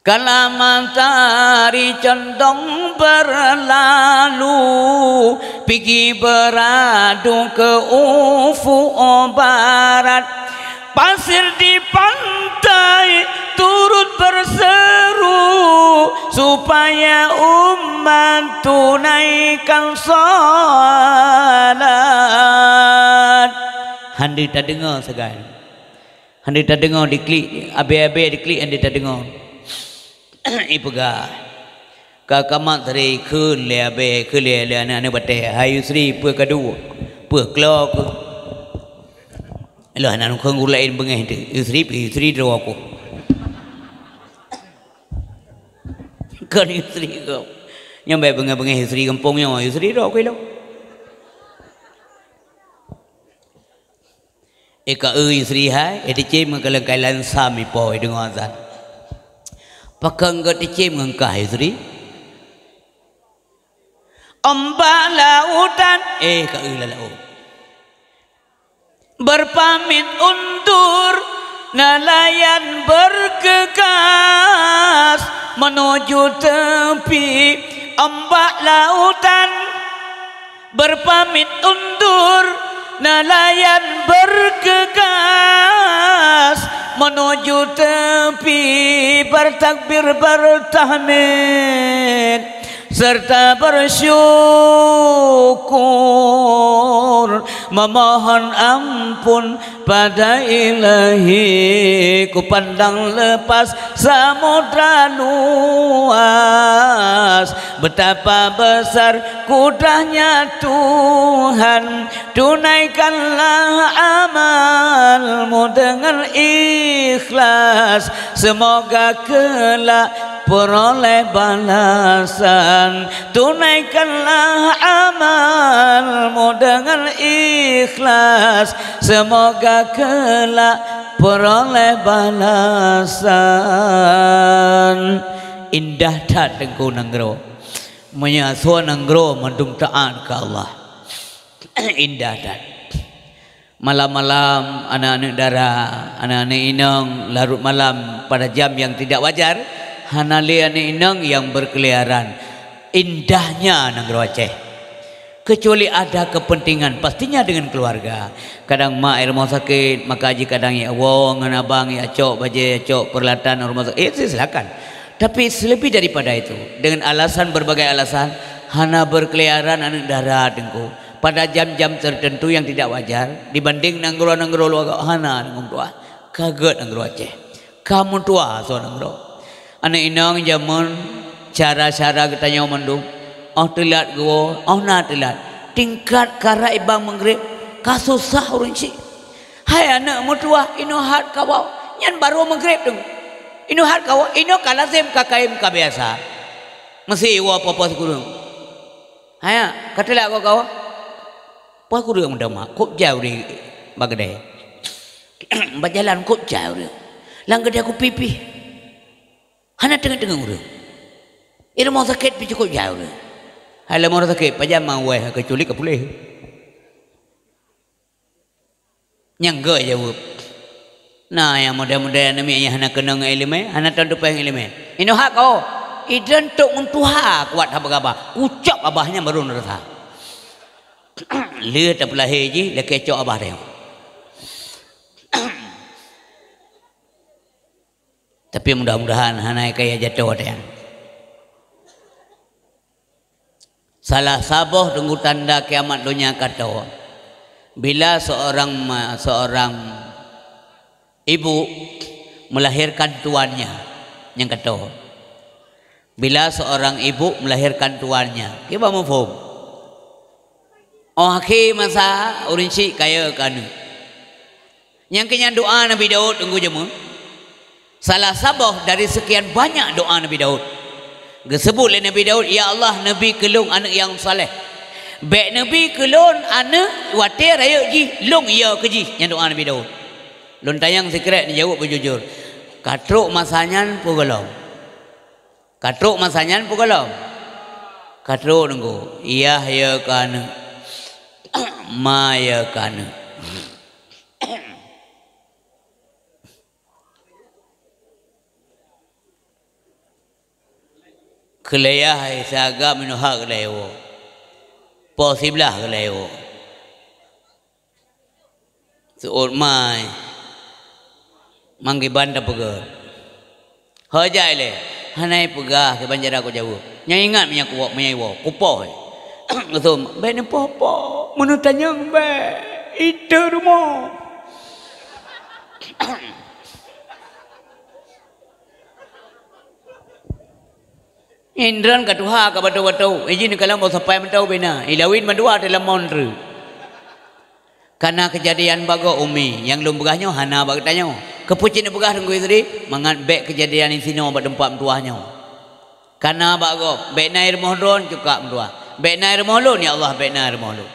Kala matahari condong berlalu, pigi beradu ke ufuk barat. Pasir di pantai turut berseru supaya umat tunaikan salat. Hana tadeungoe sagai. Hana tadeungoe diklik, abée-abée diklik hana tadeungoe. Ipeugah. Ka kamat tadi kheun lé abée, kheun lé, lé aneuk-aneuk batée, "Hai Yusri, peue ka duek? Peue klo keuh?" Lôn hana lôn kheun gurée laén beungéh teuh. Yusri, Yusri droe keuh. Kon Yusri keuh. Nyoe bék beungéh-beungéh Yusri gampông nyoe, Yusri droe keuh ilong. Eh, ka eu Yusri hai, eh, teucém ngon keuleungkai lansam ipo, eh, deungoe azan. Pakon gét teucém ngon kah Yusri? Ombak lautan, eh, ka eu lam laôt. Berpamit undur, nelayan bergegas menuju tepi ombak lautan. Berpamit undur, Nelayan bergegas menuju tepi, bertakbir, bertahmid, serta bersyukur, memohon ampun pada Ilahi. Kupandang lepas samudra luas, betapa besar kudrah-Nya Tuhan. Tunaikanlah amalmu dengan ikhlas, semoga kelak peroleh balasan. Tunaikanlah amalmu dengan ikhlas, semoga kelak peroleh balasan. Indah that Teungku nanggroe. Meunyoe asoe nanggroe mandum taát keu Allah. Indah that. Malam-malam, aneuk-aneuk dara, aneuk-aneuk inong larot malam pada jam yang tidak wajar, hana lé aneuk inong yang berkeliaran. Indahnya nanggroe Aceh. Kecuali ada kepentingan, pastinya dengan keluarga. Kadang mak i rumoh sakét, maka jih kadang jak woe ngon abang, jak cok bajée, jak cok peuralatan rumoh sakét, itu silakan. Tapi selebih daripada itu, dengan alasan, berbagai alasan, hana berkeliaran aneuk dara Teungku pada jam-jam tertentu yang tidak wajar dibanding nanggroe-nanggroe luwa, hana, nanggroe tuha. Ka gét nanggroe Aceh. Ka meutuha asoe nanggroe. Aneuk inong jameun, cara-cara geutanyoe mandum, óh teulat geuwoe, óh na teulat. Tingkat karab i bang Maghrib ka susah ureuëng chik. Hai aneuk meutuha, inoe hat kawoe, nyan barô Maghrib teuk. Inoe hat kawoe, inoe ka lazem, ka kayém, ka biasa. Meusi woe po-po sikureueng. Hai, ka teulat kawoe. Po sikureueng meudamak, kôb jai ureuëng bak keudè. Bak jalan kôb jai ureuëng. Lam keudè kupi pih. Hana teungeut-teungeut ureuëng. I rumoh sakét pih cukôp jai ureuëng. Hai lam rumoh sakét, pajan ma wéh, keucuali ka puléh. Nyang gét jaweueb. Na nyang model-model aneuk hana keunong ngon iéleumé, hana teupeue ngon iéleumé. Inoe hat kawoe, idon tok ngon tuha kuat haba gabah. Kucok abah nyan barô neurasa. Lheueh tapeulahé jih, lakée cok abah teuh. Tapi mudah-mudahan hana kaya jatoh watée nyan. Salah saboh teungku tanda kiamat donya ka tô, bila seorang ma-, seorang ibu melahirkan tuannya nyang ka tô. Bila seorang ibu melahirkan tuannya, kiban muphom? Óh akhé masa, ureuëng chik kayée keu aneuk. Nyang keu nyan doa Nabi Daud teungku jameun. Salah saboh dari sekian banyak doa Nabi Daud. Geuseubut lé Nabi Daud, "Ya Allah, neubi keu lôn aneuk nyang saleh. Bék neubi keu lôn aneuk watée rayeuk jih lôn yö keu jih." Nyan doa Nabi Daud. Lôn tanyong sikrek, neujaweueb beujujur. Ka trok masa nyan peue gohlom? Ka trok masa nyan peue gohlom? Ka trok teungku, yah yö keu aneuk, ma yö keu aneuk. Keu lé yah siagam inoe hat keu lhée woe. Po siblah keu lhée woe. Seuôt mai, manggiban tapeugét. Ho jai lé, hana ipeugah kiban cara kujaweueb. Nyang ingat meunyoe kuwoe, meunyoe iwoe, kupoh. Geuseuôt, bék neupoh-poh, meuneu tanyong bék, iteue rumoh. Indron ka tuha ka bato-bato, ijin ka lam boh sapai mantong bina, ilawit mandua teulamon treuk. Kana keujadian bagoe umi, nyang lôn peugah nyoe hana bak geutanyoe. Keupeue cit neupeugah Teungku Idris, mangat bék keujadian disinoe bak teumpat meutuwah nyoe. Kana bagoe, bék na i rumoh droen cukak meutuwah. Bék na i rumoh lôn, ya Allah, bék na i rumoh lôn.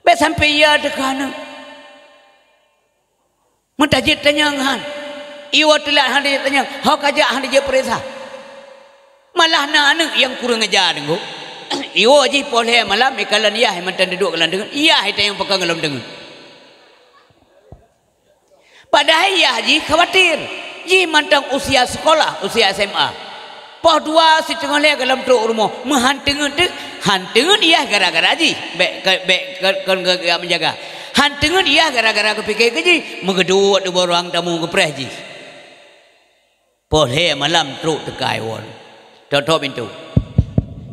Bék sampoe ya teuka aneuk. Meutajeuet tanyong han. Iwoe teulat han tajeuet tanyong, ho kajak han tajeuet peuriksa. Malah na aneuk nyang kureueng aja deungoe. Iwoe jih poh lhée malam ikalon yah mantong duduek lam teungeut, yah itanyong pakon lam teungeut. Padahai yah jih khawatir. Jih mantong usia sekolah, usia S M A. Poh dua siteungoh lhèe gohlom trok rumoh, meuhan teungeut teuk, han teungeut yah gara-gara jih, bèk, bèk kon geujak meujaga. Han teungeut yah gara-gara geupike keu jih, meugeuduek di bak ruang tamu geupreh jih. Poh lhèe malam trok teuka iwoe. Tok-tok pintoe.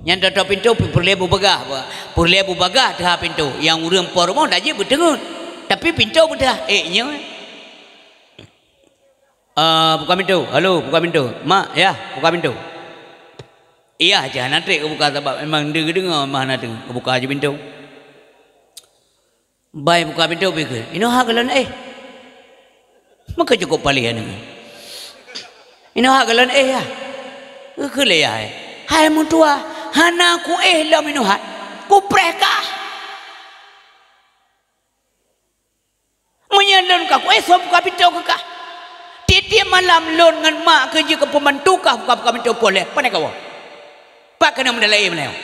Nyan tok-tok pintoe peureulèe bubagaih, peureulèe bubagaih teuhah pintoe. Nyang ureueng po rumoh dak jeuet beuteungeut. Tapi pintoe beuteuhah, eh, nyoe. Ah, buka pintoe. Halo, buka pintoe. Mak, yah, buka pintoe. Yah, hana trép geubuka sabab memang deuh geudeungoe mah hana teungoh. Geubuka jih pintoe. Bai buka pintoe pi kheun. Inoe hak lôn éh. Meuka cukôp paléh aneuk. Inoe hak lôn éh yah. Geukheun lé yah, hai meutuah, hana kuéh lom inoe hak. Kupreh kah. Meunyoe lôn ka kuéh, soe buka pintoe keu kah? Tiep-tiep malam lôn ngon mak keuh jeuet keu pembantu kah buka-buka pintoe poh lhèe. Pane kawoe? Pat keuneuk meudalai meunyoe?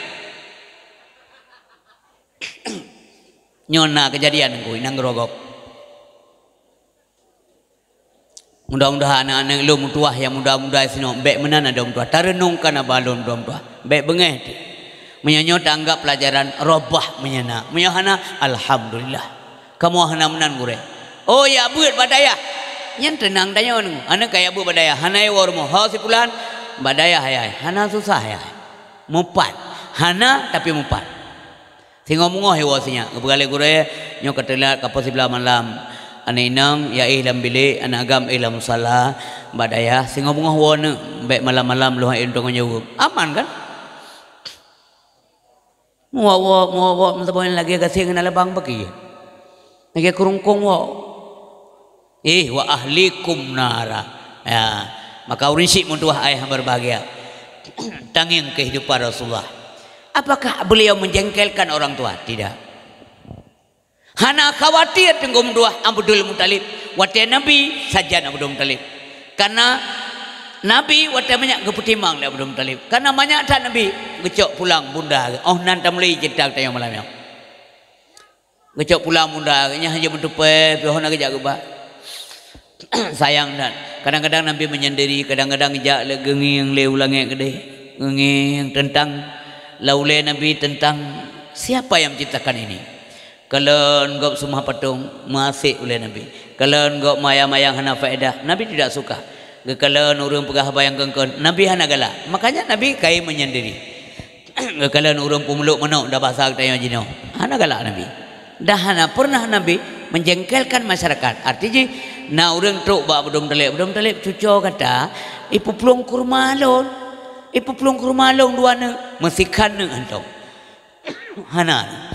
Nyoe na keujadian ngui nanggroe gob. Mudah-mudahan aneuk-aneuk lôn meutuah nyang muda-muda sinoe bèk meunan adoe meutuah. Tareunongkan haba lôn muda-muda. Bèk beungéh teuh. Meunyoe nyoe taanggap peulajaran, robah meunyoe na. Meunyoe hana, alhamdulillah. Kamoe hana meunan gurèe. Oh, jak beuet bak dayah. Nyan teunang tanyoe. Aneuk ka jak beuet bak dayah. Hana iwoe rumoh. Ho si pulan, bak dayah ayah. Hana susah ayah. Mupat. Hana tapi mupat. Singoh beungoh iwoe sinyak, geupeugah lé gurèe, nyoe ka teulat, ka poh siblaih malam. Aneuk inong, jak éh lam bilék, aneuk agam éh lam musala, bak dayah, singoh beungoh woe neuk, bèk malam-malam lôn éh teuh ngon jaweueb. Aman kan? Meuwok-wok, meuwok-wok, meusaboh lagèe gasien ngon labang baki. Lagèe keurungkong wok. Eh, wa ahlikum nara. Ya, maka ureueng syiek meutuah ayah berbahagia. Tangieng kehidupan Rasulullah. Apakah beliau menjengkelkan orang tua? Tidak. Hana khawatir teungku meutuah Abdul Muthalib. Watèe Nabi sajan Abdul Muthalib. Karena Nabi watèe manyak geupeutimang lé Abdul Muthalib. Karena manyak that Nabi geucok pulang bunda. Oh nan tamulai cerita tanyoe malam nyoe. Geucok pulang bunda, nyan hana meuteupeu, pih hana geujak geuba. Sayang that. Kadang-kadang Nabi menyendiri, kadang-kadang jak lé geungieng lé u langèt keudéh. Geungieng teuntang lam ulèe Nabi teuntang siapa yang menciptakan ini. Kalon gob seumah patong, meuasék ulèe Nabi. Kalon gob mayang-mayang hana faedah, Nabi tidak suka. Geukalon ureueng peugah haba nyang kon-kon, Nabi hana galak. Makanya Nabi kayém menyendiri. Geukalon ureueng peumulok manok, dah basa geutanyoe jinoe. Hana galak Nabi. Dah hana pernah Nabi menjengkelkan masyarakat. Arti jih, na ureueng trok bak Abdul Muthalib. Abdul Muthalib, cucoe gata, ipeuplueng kurma lôn. Ipeuplueng kurma lôn dua neuk. Meusikhan neuk hantom. Hana.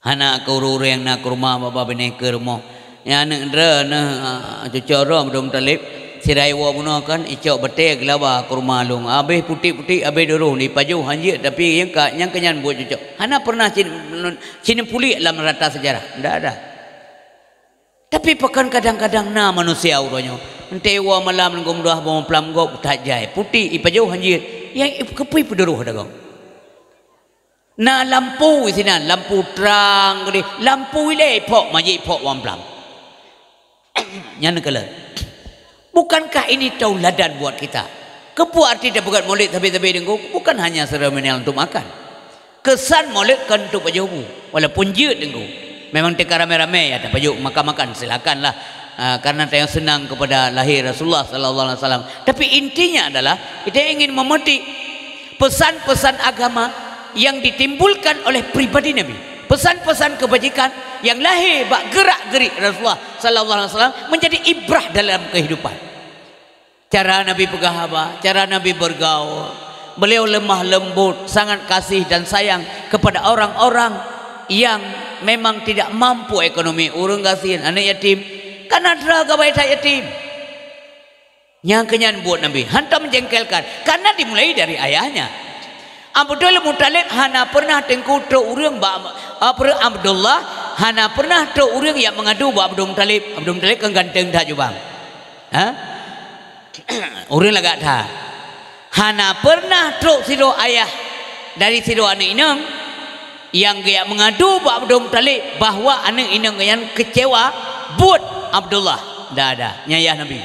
Hana keu ureueng-ureueng na kurma bak babah binéh keu rumoh. Nyan aneuk droeneuh, ah, cucoe droe Abdul Muthalib, sira iwoe bunoe kan icok batèe geulaba kurma lôn. Abéh putéh-putéh, abéh duroh, ipajoh hanjeuet, tapi nyang ka, nyang keu nyan buet cucoe. Hana pernah cit, cit puléh lam rata sejarah. Ndak ada. Tapi pakon kadang-kadang na manusia uroe nyoe. Entah iwoe malam lôn gomdoh bak mamplam gob that jai. Putéh ipajoh hanjeuet. Nyang i-, keupeue ipeudeuroh dagoe. Na lampu sinan, lampu trang keudéh, lampu ilèe iphok, manjeuet iphok bak mamplam. Nyan keuh lé. Bukankah ini tauladan buat kita? Keupeue arti tapeugöt Maulid sabe-sabe teungku? Bukan hanya seremonial untuk makan. Keusan Maulid kan untuk pajoh bu, walaupun jeuet teungku. Memang teuka ramé-ramé ya tapajoh makan-makan, silakanlah. Ah, karena tanyoe seunang kepada lahir Rasulullah sallallahu alaihi wasallam. Tapi intinya adalah kita ingin memetik pesan-pesan agama yang ditimbulkan oleh pribadi Nabi. Pesan-pesan kebajikan yang lahir bak gerak-gerik Rasulullah sallallahu alaihi wasallam menjadi ibrah dalam kehidupan. Cara Nabi peugah haba, cara Nabi bergaul. Beliau lemah lembut, sangat kasih dan sayang kepada orang-orang yang memang tidak mampu ekonomi, ureueng gasien, aneuk yatim. Karena droe gawai that yatim. Nyang keu nyan buet Nabi, hantom menjengkelkan, karena dimulai dari ayahnya. Abdul Muthalib hana pernah teungku trok ureueng bak, apa, Abdullah hana pernah trok ureueng jak meungadu bak Abdul Muthalib. Abdul Muthalib kan ganteng that ju bang. Ha? Ureueng lagak that. Hana pernah trok sidroe ayah dari sidroe aneuk inong nyang geujak meungadu bak Abdul Muthalib bahwa aneuk inong nyan keucewa buet Abdullah. Ndak ada. Nyan ayah Nabi.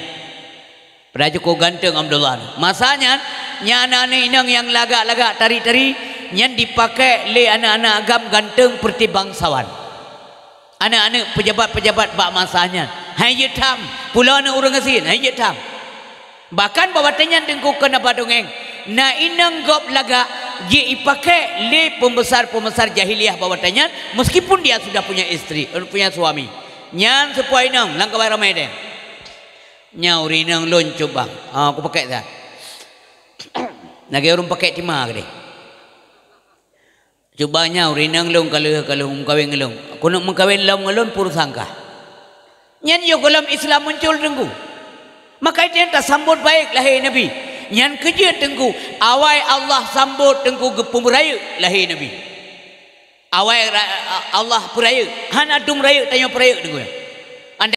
Raja ko ganteng Abdullah. Masa nyan, nyan aneuk-aneuk inong nyang lagak-lagak tari-tari, nyan dipakai lé aneuk-aneuk agam ganteng peureuti bangsawan. Aneuk-aneuk pejabat-pejabat bak masa nyan. Hai jeuet tham, pulo aneuk ureuëng gasien, hai jeuet tham. Bahkan bak watée nyan Teungku keuneuk ba dongeng, na inong gob lagak jipakai lé pembesar-pembesar jahiliyah bak watée nyan, meskipun dia sudah punya istri, punya suami. Nyan seupôt inong lam kawan ramai deh. Nyan ureuëng inong lôn cuba. Ha, aku pakai dah. Lagi ureuëng pakai tima ke deh. Cuba nyan ureuëng inong lôn kalau kalau meukawen ngon lôn. Keuneuk meukawen lom ngon lôn pur sangka. Nyan yoh golom Islam muncul Teungku. Maka itu yang tasambot baik lahé Nabi. Nyan keujeuet Teungku. Awai Allah sambot Teungku geupeumerayeuk lahé Nabi. Awai ra- Allah peurayeuk. Hana dum rayeuk tanyoe peurayeuk Teungku.